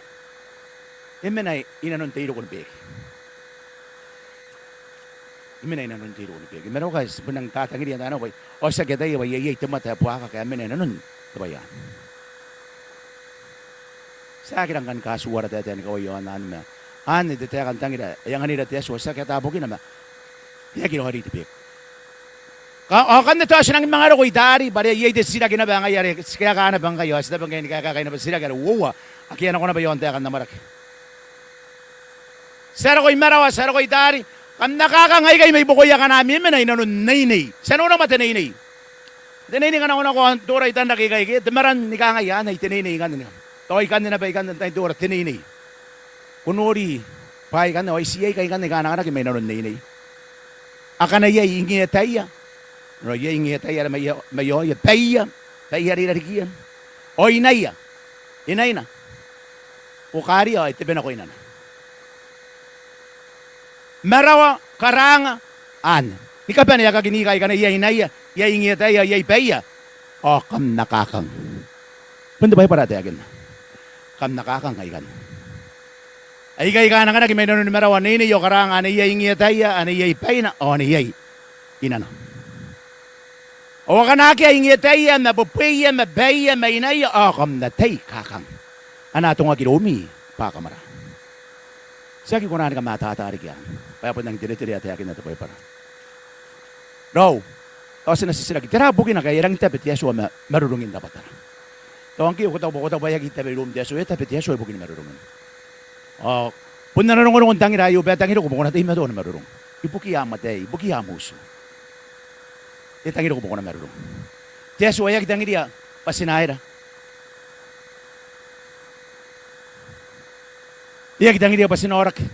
E mena i nanon te irikon beeki. E mena i nanon te irikon beeki. Ma raoi ngkai ti bon nang tatangiria n taai nako bwa ao ti aki ataia bwa iai, iai te mata ae buakaka ae mena i nanon te bwai anne. Ti aki rang kan katuara taetae ni kawai i aon anne ma anne te taeka n tangira ae anganira te Atua, ti aki ata bukina ma e aki raoiroi te beeki. Ao ngkanne tao ti nangi manga roko i taari bwa are iai te titiraki naba ngaia are ti kaeka naba ngkai ao ti tabe ngkai ni kaekaekai naba titiraki are uoua ake a nako naba i aon taeka n amwarake. Ti a roko i marawa, ti a roko i taari. Kam na kakang aikai mai buakoia akana ami mena i nanon neinei. Ti a noora ma te neinei. Te neinei ngkana ko nako aon tora i tanrake ikai ke te maran ni kangai anne i te neinei ikanne. Tao ikanne naba ikanne n tain tora te neinei. Ko nori bwaai ikanne ao itiia ikai ikanne aika a na anganaki mai nanon neinei. Akana iai Ingiataia. Ao iai Ingiataia are mai, mai aoia, Baia, Baia are i rarikiia. Ao Inaia, Inaina. Okaria ao e tebe nako inana. Marawa, Karaanga, anne. Ni kabane ae kakinii ikai akana iai Inaia, iai Ingiataia, iai Baia. Ao kam na kakang. Bon te Baibara ae taekinna. Kam na kakang aikanne. Aikai aika a na anganaki mai nanoni marawa, neinei ao karaanga, ane iai Ingiataia, ane iai Baina, ao ane iai Inana. Ao akana akea Ingiataia ma Bebweia ma Baia ma Inaia, ao kam na tai kakang. A na atongaki iroumi bwa kamwara. Ti aki kona ni kamatata riki anne. Bwa e bon nang teretere ae taekinna te Baibara. Raou, tao ti na titiraki, tera bukina ngkai e rangi n tabe te Atua ma marurungin rabwatara? Tao ngke ko taku bwa, ko taku bwa e aki tabe iroum te Atua, e tabe te Atua ibukini marurungina. Ao bon ana rongorongo n tangira aio bwa e tangiriko bwa ko na teimatoa ni marurung ibukiia am ataei, ibukiia am utu. E tangiriko bwa ko na marurung. Te Atua e aki tangiria bwa ti na aera. E aki tangiria bwa ti na aoraki.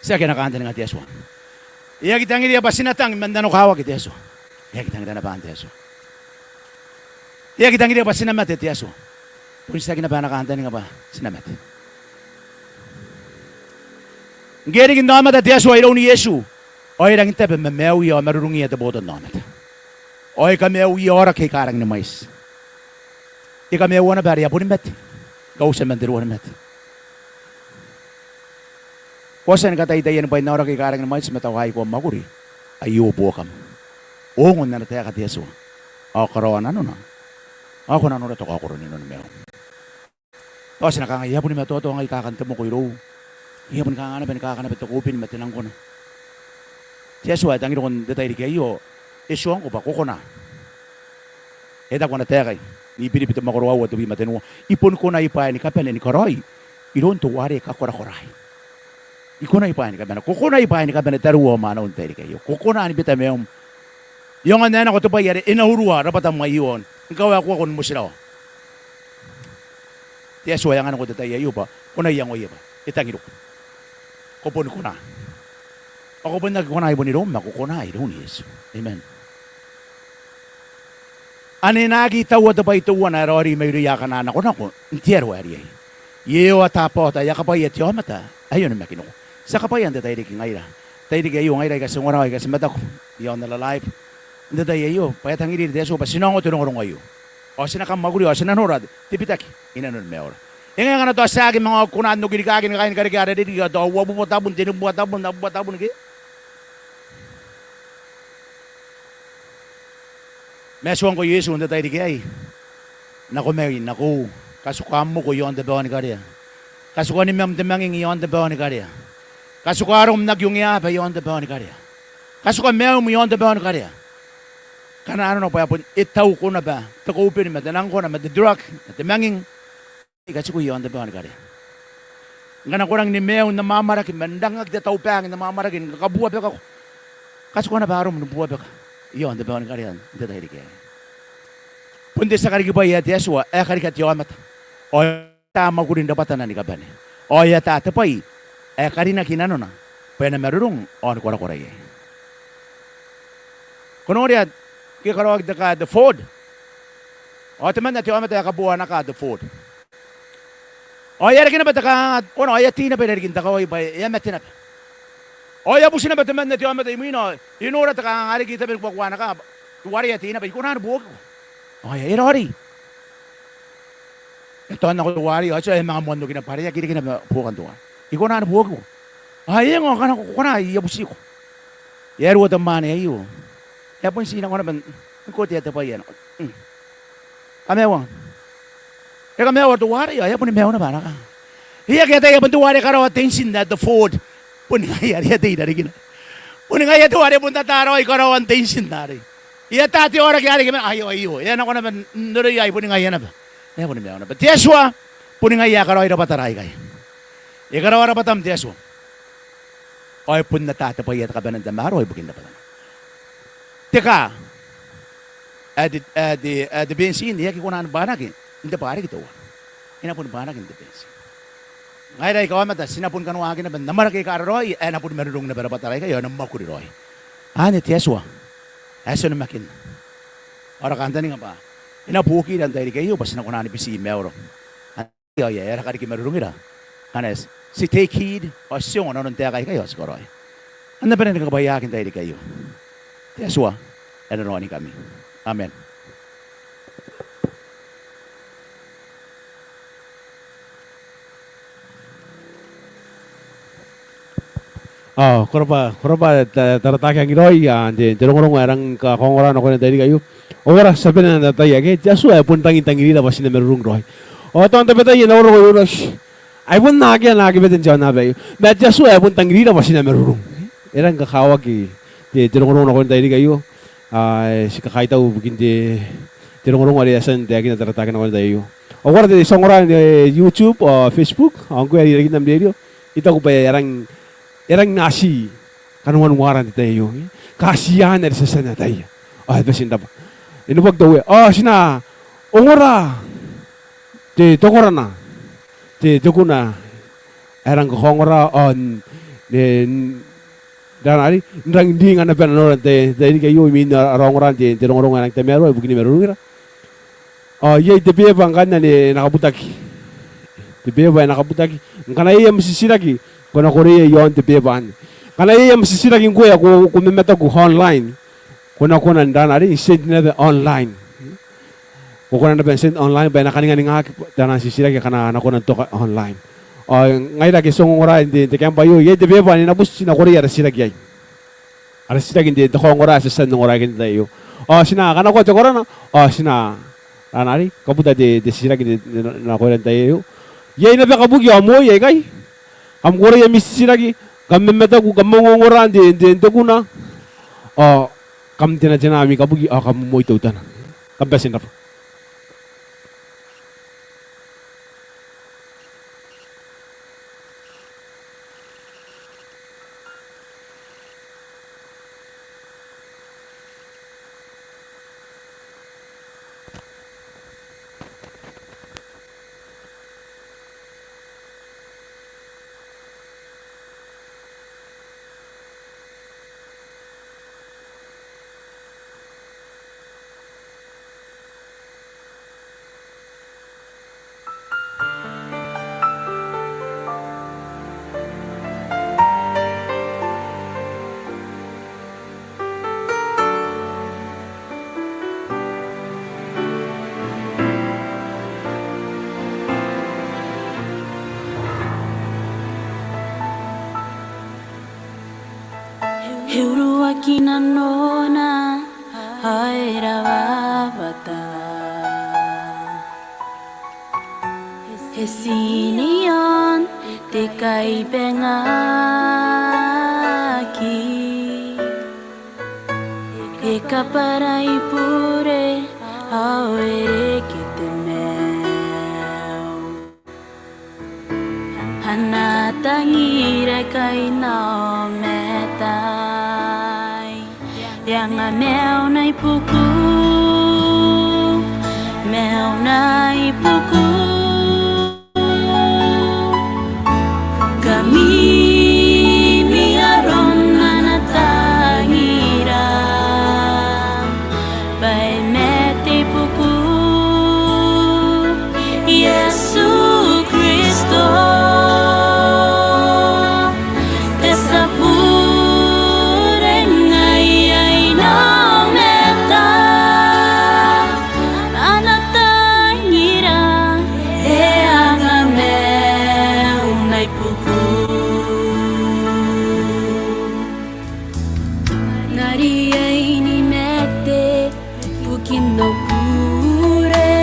Tiaki ana kantaninga te Atua. E aki tangiria bwa ti na tang man nanokawaki te Atua. E aki tangiria naba anne te Atua. E aki tangiria bwa ti na mate te Atua. Bon tiaki naba ana kantaninga bwa ti na mate. Ngke e riki n aomata te Atua iroun Iesu, ao e rangi n tabe ma maiuia ao marurungia te botannaomata. Ao e kamaiuia aoraki aika rangi ni mwaiti. E kamaiua naba are a boni mate, kautia man te rua ni mate. Ko a tia ni kataia taiani bwai n aoraki aika rangi ni mwaiti ma tao aiko am mwakuri? Aio buokam. Ongo n ana taeka te Atua. Ao karaoa nanona. Ao ko na nora te kaokoro n inoni maium. Tao ti na kangai, e a boni matoatoa ngai kakan te moko irou. E a boni kanga naba ni kaka naba te koubeni ma te nangkona. Te Atua e tangiriko n te tairiki aio, e tuangko bwa ko kona. E taku ana taeka i Biribi te mwakoro aua te bwi ma tenua, I boni konai bwaai ni kabane ni karaoi iroun teuare kakorakoraai. I konai bwaai ni kabane, ko konai bwaai ni kabane tariu ao mwaneu n te tairiki aio. Ko kona ni bita maium. E aonga n ae nako te bwai are e na urua rabwatam aio ao ni kawaekoako ni motirawa. Te Atua e anganiko n te tai aio bwa ko na iangoia bwa e tangiriko. Ko boni kona. Ao ko bon aki kona i bon iroum ma ko kona iroun Iesu. Amen. Ane e na aki taua te bwai teuana ae raoiroi mairouia akana nakonako n te aro ae riai. E ota bwa ota, e a kabwaia te aomata ae onimakiniko. Ti a kabwaia n te tairiki ngaira. Tairiki aio ngaira aika ti ongora ao aika ti mataku i aon ara live n te tai aio, bwa e tangirira te Atua bwa ti na ongo te rongorongo aio. Ao ti na kamwakuri ao ti na nora te bitaki i nanoni maiura. E ngae ngkana tao ti aki manga kona n okirikaki ni kaini karekea ara ririki ao tao uabubua tabun, tenibubua tabun, abubua tabun ke? Ma e tuangko Iesu n te tairiki aei: Nako mai nakoiu, katuka am uko i aon te baonikarea. Katuka nimam n te manging i aon te baonikarea. Katuka arom n aki ongeaba i aon te baonikarea. Katuka maium i aon te baonikarea. Ngkana arona bwa e bon, e tauko naba te koubeni ma te nangkona ma te drug ma te manging, I katiko i aon te baonikarea. Ngkana ko rangi ni maiu n amwamwarake ma n rangaki te taubang n amwamwarake ni kakabuabekako, katuka naba arom ni buabeka i aon te baonikarea n te tairiki aei. Bon te tia karikibwai ae te Atua ae karika te aomata, ao e ata mwakurin rabwatana ni kabane, ao e ata te bwai ae karinaki i nanona bwa e na marurung ao ni korakora iai. Ko noria, ngke e karaoaki te kaa, te Ford, ao temanna te aomata ae kaboa ana kaa te Ford. Ao e a reke naba te kanganga, ao e a tei naba irarikin te kawai bwa e a mate naba. Ao e a buti naba temanna te aomata imwina, ao e nora te kanganga are e reke i tabe ni kuakua ana kaa, teuare e a tei naba. I kona ni buokiko? Ao e a, e raoiroi. E taonako teuarei, ao e a tia, e a manga moan okina bwa are e aki reke naba buokan teuarei. I kona ni buokiko? Ao e eng, ao ngkana ko kona, I a butiko. E a rua te mwaane aio, e a bon tii nako naba n kotea te bwai ae nako. Mm. Kamaiu. E kamaiu teuarei, ao e a boni maiu naba ana kaa. E aki ataia bwa bon teuare e karaoa te intin ae te Ford, boni ngaia are e a tei irarikina. Boni ngaia teuare e bon ata raoi karaoan te intin arei. E ata te aoraki are e kemena, aio, aio, e a nako naba n oroia, ai boni ngaia naba. E a boni maiu naba. Te Atua boni ngaia ae karaoi rabwatara aikai. E karaoa rabwatam te Atua, ao e bon ata te bwai ae te kabanea n tamaroa ibukin rabwatana. Te kaa ae te, ae te, ae te bentin e aki kona ni bwanaki n te bwa riki teuana. E na boni bwanaki n te bentin. Ngaira aika aomata ti na boni kanoaki naba n amwarake aika raraoi ae na boni marurung naba rabwatara aikai ao e na mwakuri raoi. Anne te Atua ae ti onimakinna. Ao ara kantaninga bwa e na buokira n te tairiki aio bwa ti na kona ni biti maiura. Ao e a raka riki marurungira ngkana ti take heed ao ti ongo nanon taeka aikai ao ti karaoia. Kam na bane ni kakabwaiaaki n te tairiki aio. Te Atua e na raonikami. Amen. Ao ko rabwa, ko rabwa ta-, Taratakeang raoi, n te, te rongorongo ae rang kakaongora nakoina n te tairiki aio. Ao ara tia bane n ataia ke te Atua ae bon rangi n tangirira bwa ti na marurung raoi. Ao tao n tabetai e na roko iroura, ai bon akea ana aki bete n te aonnaba aio. Ma te Atua ae bon tangirira bwa ti na marurung. E rang kakawaki te, te rongorongo nakoina n te tairiki aio. Ao ti kakaitau ibukin te, te rongorongo are e a tia n taekina Taratakeang nakoina n te tai aio. Ao ara te tia ongora n te YouTube ao Facebook ao ngkoe ae irarikin am rerio, I taku bwa e rang, e rang nati kanoan uara n te tai aio. Katiaan are ti a tia n ataia. Ao e bati n rabwa. E neboaki te Uea. Ao ti na ongora te, te korana, te, te kuna ae rang kakaongora ao n, n, n rana arei, n rang ringa naba nanora n te, te tairiki aio imwin ara ongora n te, te rongorongo ae rang tamaroa ibukini marurungira. Ao iai te beba ngkanne ae na kabutaki. Te beba ae na kabutaki. Ngkana iai am titiraki, ko na koreia i aon te beba anne. Ngkana iai am titiraki ngkoe ae ko, ko mamataku online, ko na kona n rana arei, n send naba online. Ko kona naba n send online bwa e na kaninganingaki taian titiraki akana a na kona n toka online. Ao ngaira ake ti ongongora n te, n te camp aio, iai te beba ae na buti, ti na koreia ara titiraki iai. Ara titiraki n te, te kaongora ae ti a tia n ongora ikai n te tai aio. Ao ti na kanakoa te korana ao ti na rana arei, kabuta te, te titiraki n te, nakoira n te tai aio. Iai naba kabuki ao moi aikai. Kam koreia ami titiraki, kam mamataku, kam ongongora n te, n te, n te kuna. Ao kam tenatena ami kabuki ao kam moi teutana. Kam bati n rabwa. E uruaki nanona ao e rawa rabwata. E Sineon te kaibangaki, e kabwarai bure ao e reke te maiu. Ana tangira kainaomata, e anga maiuna i buaku, maiuna i buaku. Kamimi aron ana tangira bwa e mate i buaku, Iesu Kristo. Te tia bure ngaia inaomata, ana tangira e anga maiuna i buaku. N na riai ni mate ibukin au bure?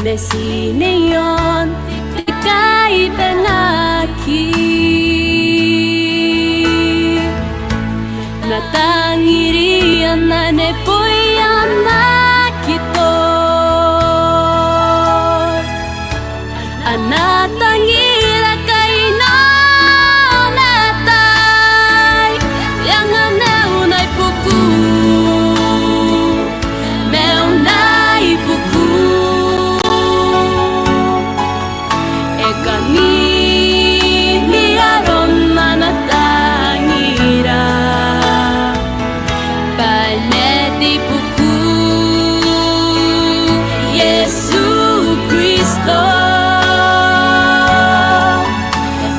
Ma Sineon te kaibangaki, e na tangiria naba ana bwai ana kito. Ana tangira kainaomata, e anga maiuna i buaku, maiuna i buaku. E kamimi aron ana tangira bwa e mate i buaku, Iesu Kristo.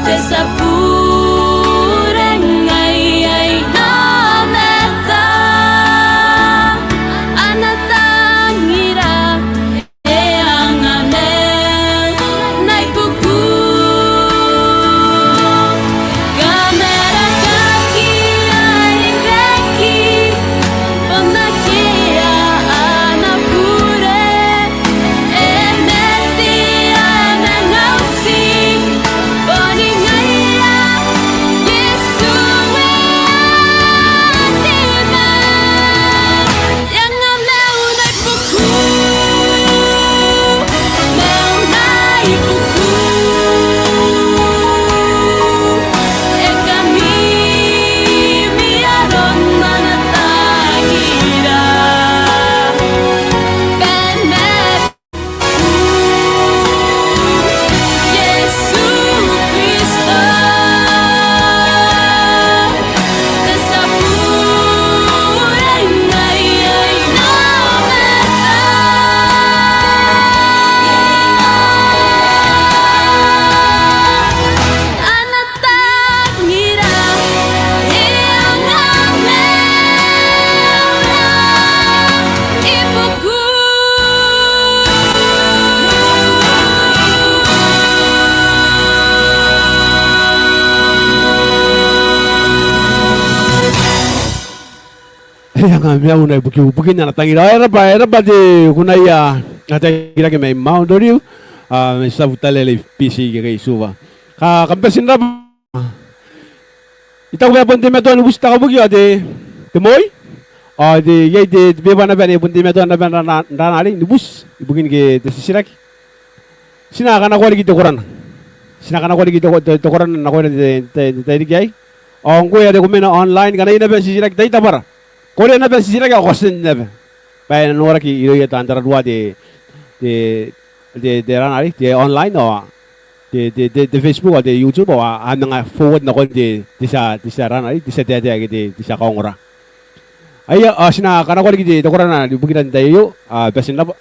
Te tia bure ngaia inaomata, ana tangira e anga maiuna i buaku. Kamara kaki ai beki, bwa nakea ana bure, e mate, e manga uti, boni ngaia Iesu e a tima. E anga maiuna i buaku, maiuna i buaku. E kamimi aron ana tangira bwa e mate Iesu Kristo, te tia bure ngaia inaomata, ana tangira e anga maiuna i buaku. E anga maiuna i buaku, ibukin ana tangira. E rabwa, e rabwa te kunaia ae taekiraki mai Mount Olive, a, mai South Tarawa, Fiji, ke Suva. Ka, kam bati n rabwa. I taku bwa e bon teimatoa ni buti te kabuki ao te, te moi. Ao te, iai te, te beba naba ane e bon teimatoa naba n ra-, n ra-, n rana arei ni buti ibukin te titiraki. Ti na kanakoa riki te korana. Ti na kanakoa riki te ko-, te, te korana nakoira n te, te, te tairiki aei. Ao ngkoe are ko mena online, ngkana iai naba titiraki, tai tabara. Korea naba titiraki ao ko a send naba. Bwa e na noraki irouia taan tararua te, te, te, te rana arei, te online ao te, te, te, te Facebook ao te YouTube, ao a manga forward nakon te, te tia, te tia rana arei, te tia taetae ke te, te tia kaongora. Aia, a, ti na kanakoa riki te, te korana ibukira n te tai aio, a, bati n rabwa.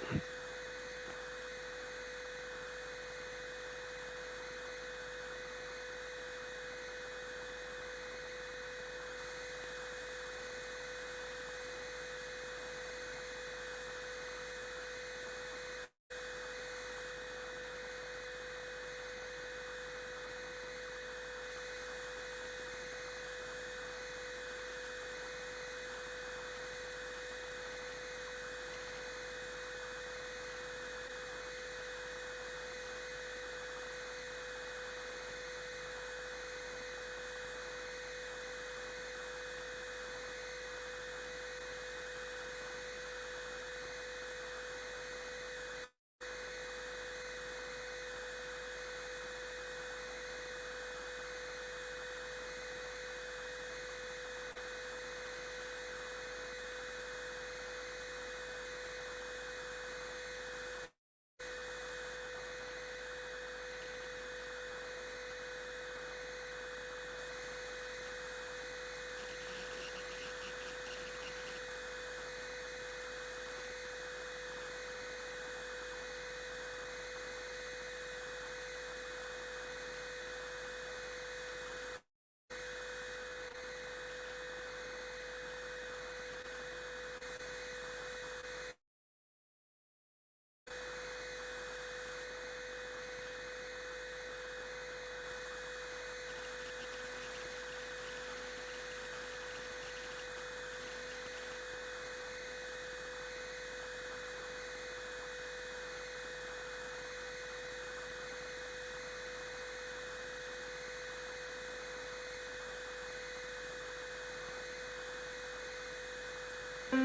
Lord,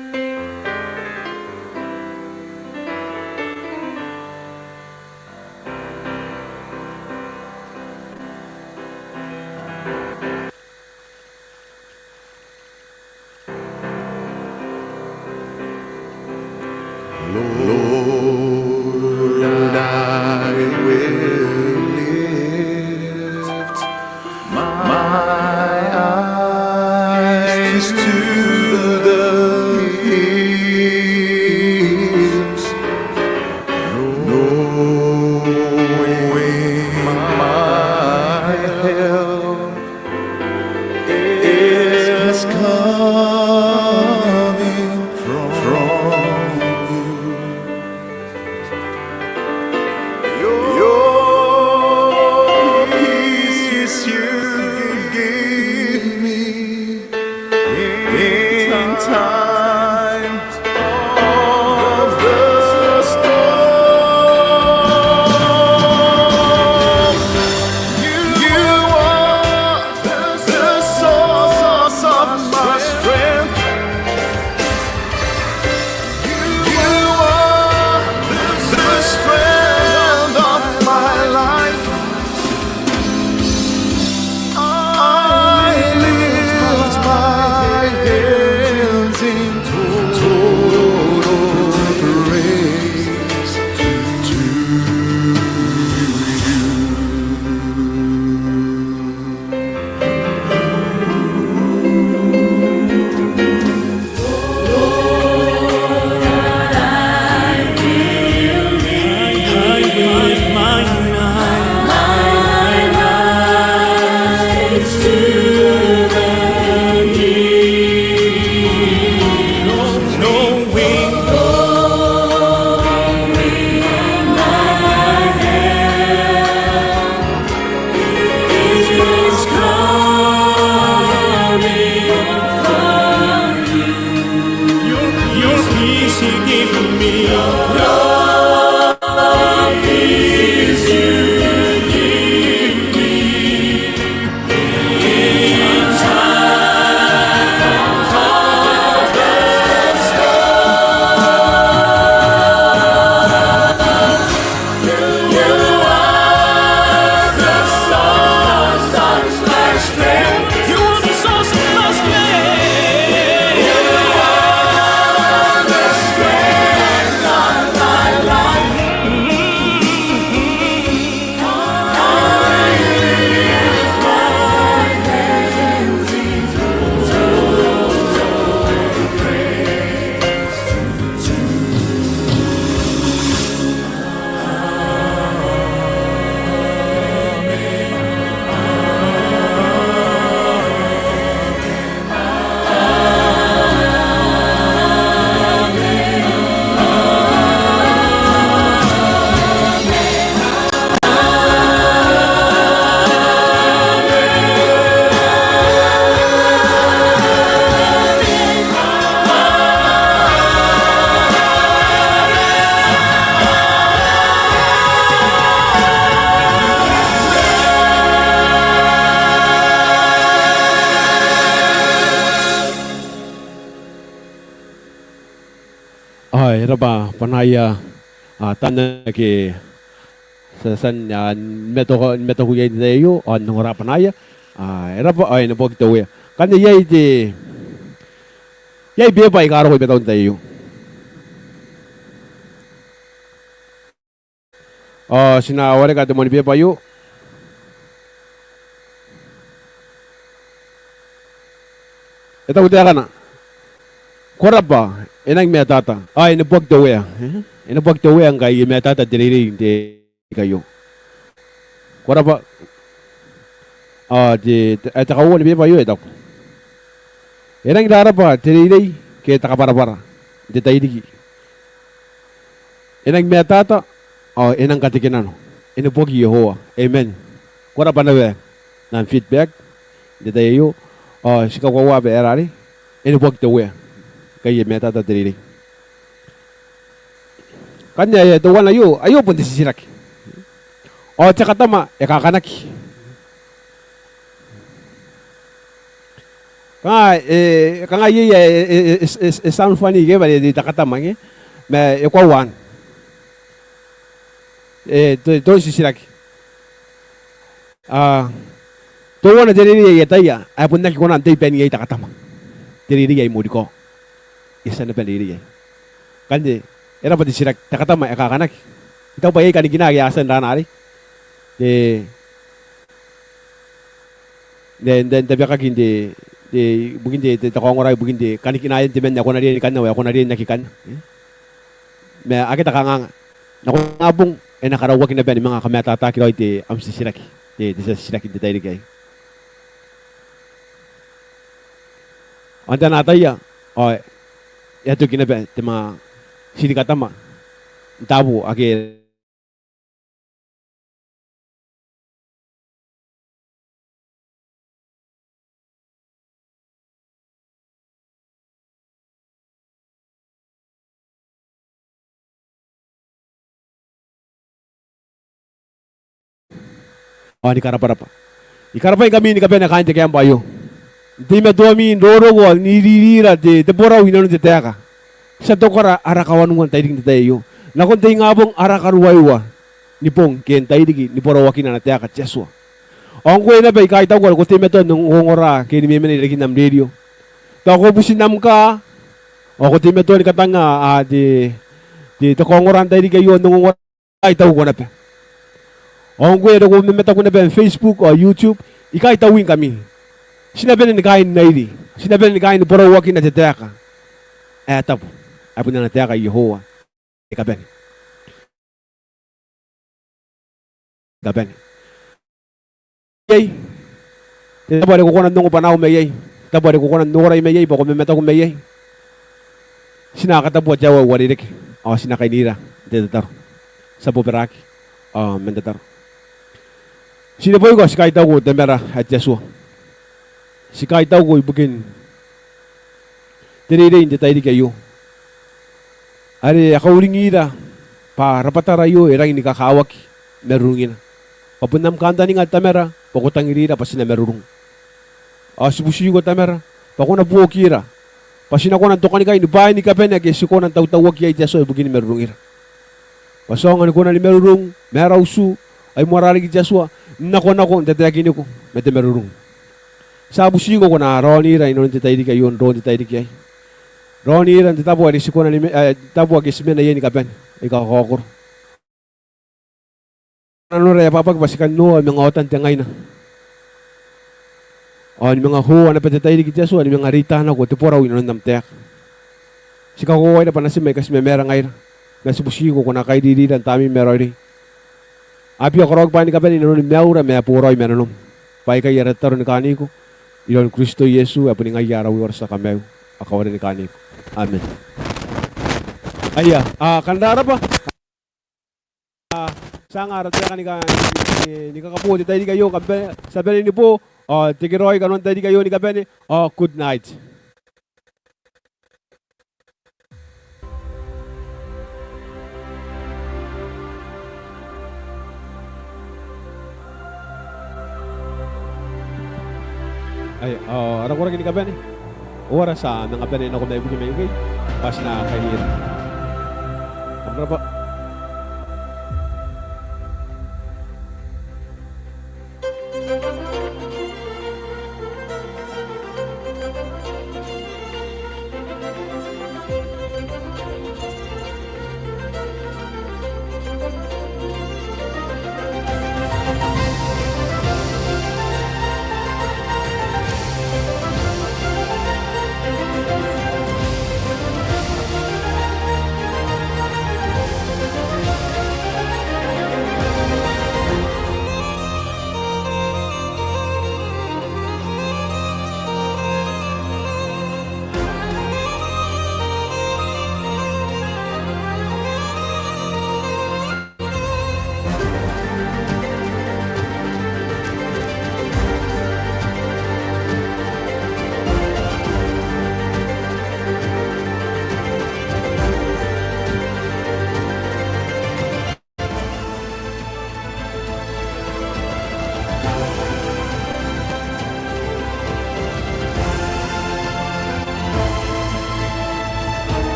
I will lift my eyes to the hills, knowing my help is coming from you. Your peace you give me in times of the storm. You are the source of my strength. You are the strength of my life. I lift my hands in total praise to you. Your peace you give me. Your peace you give me. Ao e raba banaia, a, taan ake ti a tia n, a, ni matoka, ni matoku iai n te tai aio, ao n ongora banaia, a, e raba, ao e neboaki te Uea. Ngkanne iai te, iai beba aika roko i matau n te tai aio. Ao ti na wareka te moan beba aio. E taku taekana: Ko raba, e nangi matata. Ao e neboaki te Uea, e? E neboaki te Uea ngkai e matata te reirei n te tairiki aio. Ko raba. Ao te, te, te kauoua ni beba aio e taku: E nangi raraba te reirei ke te kabwarabwara n te tairiki. E nangi matata, ao e nangi katekinano. E neboaki Iehova. Amen. Ko raba nawe n am feedback n te tai aio. Ao ti kakoaua bwa e rarei, e neboaki te Uea ngkai e matata te reirei. Ngkanne ae teuana aio, aio bon te titiraki. Ao te katama e kakanaki. Kanga, e, kanga iai, e, e, e, e, e sound funny ke, bwa e, e, te katama ke. Ma e koaua anne. E, te, te titiraki. A, teuana te reirei ae I ataia, ae bon aki kona n tei bane iai te katama. Te reirei ae I morikao. E a tia naba n reirei iai. Ngkanne, e rabwa te titiraki, te katama e kakanaki. I taku bwa iai kanikina ake a tia n raana arei. Te, n, n, n tabekaki n te, te, ibukin te, te, te kaongora, ibukin te kanikinaean te man ae ko na riai ni kanna, ao ae ko na riai n aki kanna. E? Ma akea te kanganga. Nakon te ingabong, e na karauaki naba ni manga kamataataki raoi te, am titiraki. Te, te tia titiraki n te tairiki aei. Ao n taai n ataia, ao, e a toki naba te manga tiri katama. N taabo, ake Ao ni karabwarabwa. I karabwaingkami ni kabane kaain te kaembwa aio. N teimatoami n roroko ao n iririra te, te borau inanon te taeka. Ti a tokara ara kawanua n tairiki n te tai aio. Nakon te ingabong ara karuaiwa ni bong ke n tairiki ni boraoakina ana taeka te Atua. Ao ngkoe naba I kaitauko are ko teimatoa n ongongora ke ni memena i rarikin am rerio. Tao ko buti n am kaa, ao ko teimatoa ni katangnga, a, te, te, te kaongora n tairiki aio n ongongora. I kaitauko naba. Ao ngkoe are ko mamataku naba n Facebook ao YouTube, I kaitauingkami. Ti na bane ni kaai n airi. Ti na bane ni kaai ni boraoakina te taeka ae tabu. Ae bon ana taeka Iehova. Ni kabane. Ni kabane. Iai. Te tabo are ko kona n ongo bwanaau mai iai. Te tabo are ko kona n norai mai iai, bwa ko mamataku mai iai. Ti na katabua te aoa ae uarereke. Ao ti na kainira n te tataro. Ti a bobaraki. Ao man tataro. Ti neboiko, ti kaitauko Tamara ae te Atua. Ti kaitauko ibukin te reirei n te tairiki aio. Are e kauringira bwa rabwatara aio e rangi ni kakawaki marurungina. Bwa bon am kantaninga Tamara, bwa ko tangirira bwa ti na marurung. Ao ti butiko Tamara, bwa ko na buokira. Bwa ti na kona n tokanikai ni bwaai ni kabane ake ti kona n tautauaki iai te Atua ibukin marurungira. Bwa ti aonga ni kona ni marurung, ma ara utu, ao i moara riki te Atua, n nakonako n tataekiniko ma te marurung. Ti a butiko ko na raonira inanon te tairiki aio, n roon te tairiki aei. Raonira n te tabo are ti kona ni me-, e, tabo ake ti mena iai ni kabane, aika kakaokoro. Nanora e abwabwaki bwa ti kan noa manga otan te ngaina. Ao ni manga houa naba te tairiki te Atua, ni manga reita nako te borau inanon am taeka. Ti kakoaua bwa natim aika ti mamaara ngaira. Ma ti butiko ko na kairirira n Tamneim ae Raoiroi. A bia karaoaki bwaai ni kabane inanoni maiura ma boraoi ma nanom. Bwa aikai ara tataro ni kaaniko, iroun Kristo Iesu, ae boni ngaia ara Uea ao ara Tia Kamaiu, ao kawara ni kaaniko. Amen. Aia, a, kam rabwa. A, ti anga ara taeka ni ka-, ni, ni, ni kakaboo n te tairiki aio, kam bane, ti a bane ni boo, ao tekeraoi kanoan tairiki aio ni kabane, ao good night. Aia, ao, ara koraki ni kabane. Ao ara tia manga bane nako mai buki mai ngkekei, bwa ti na kainira. Kam rabwa.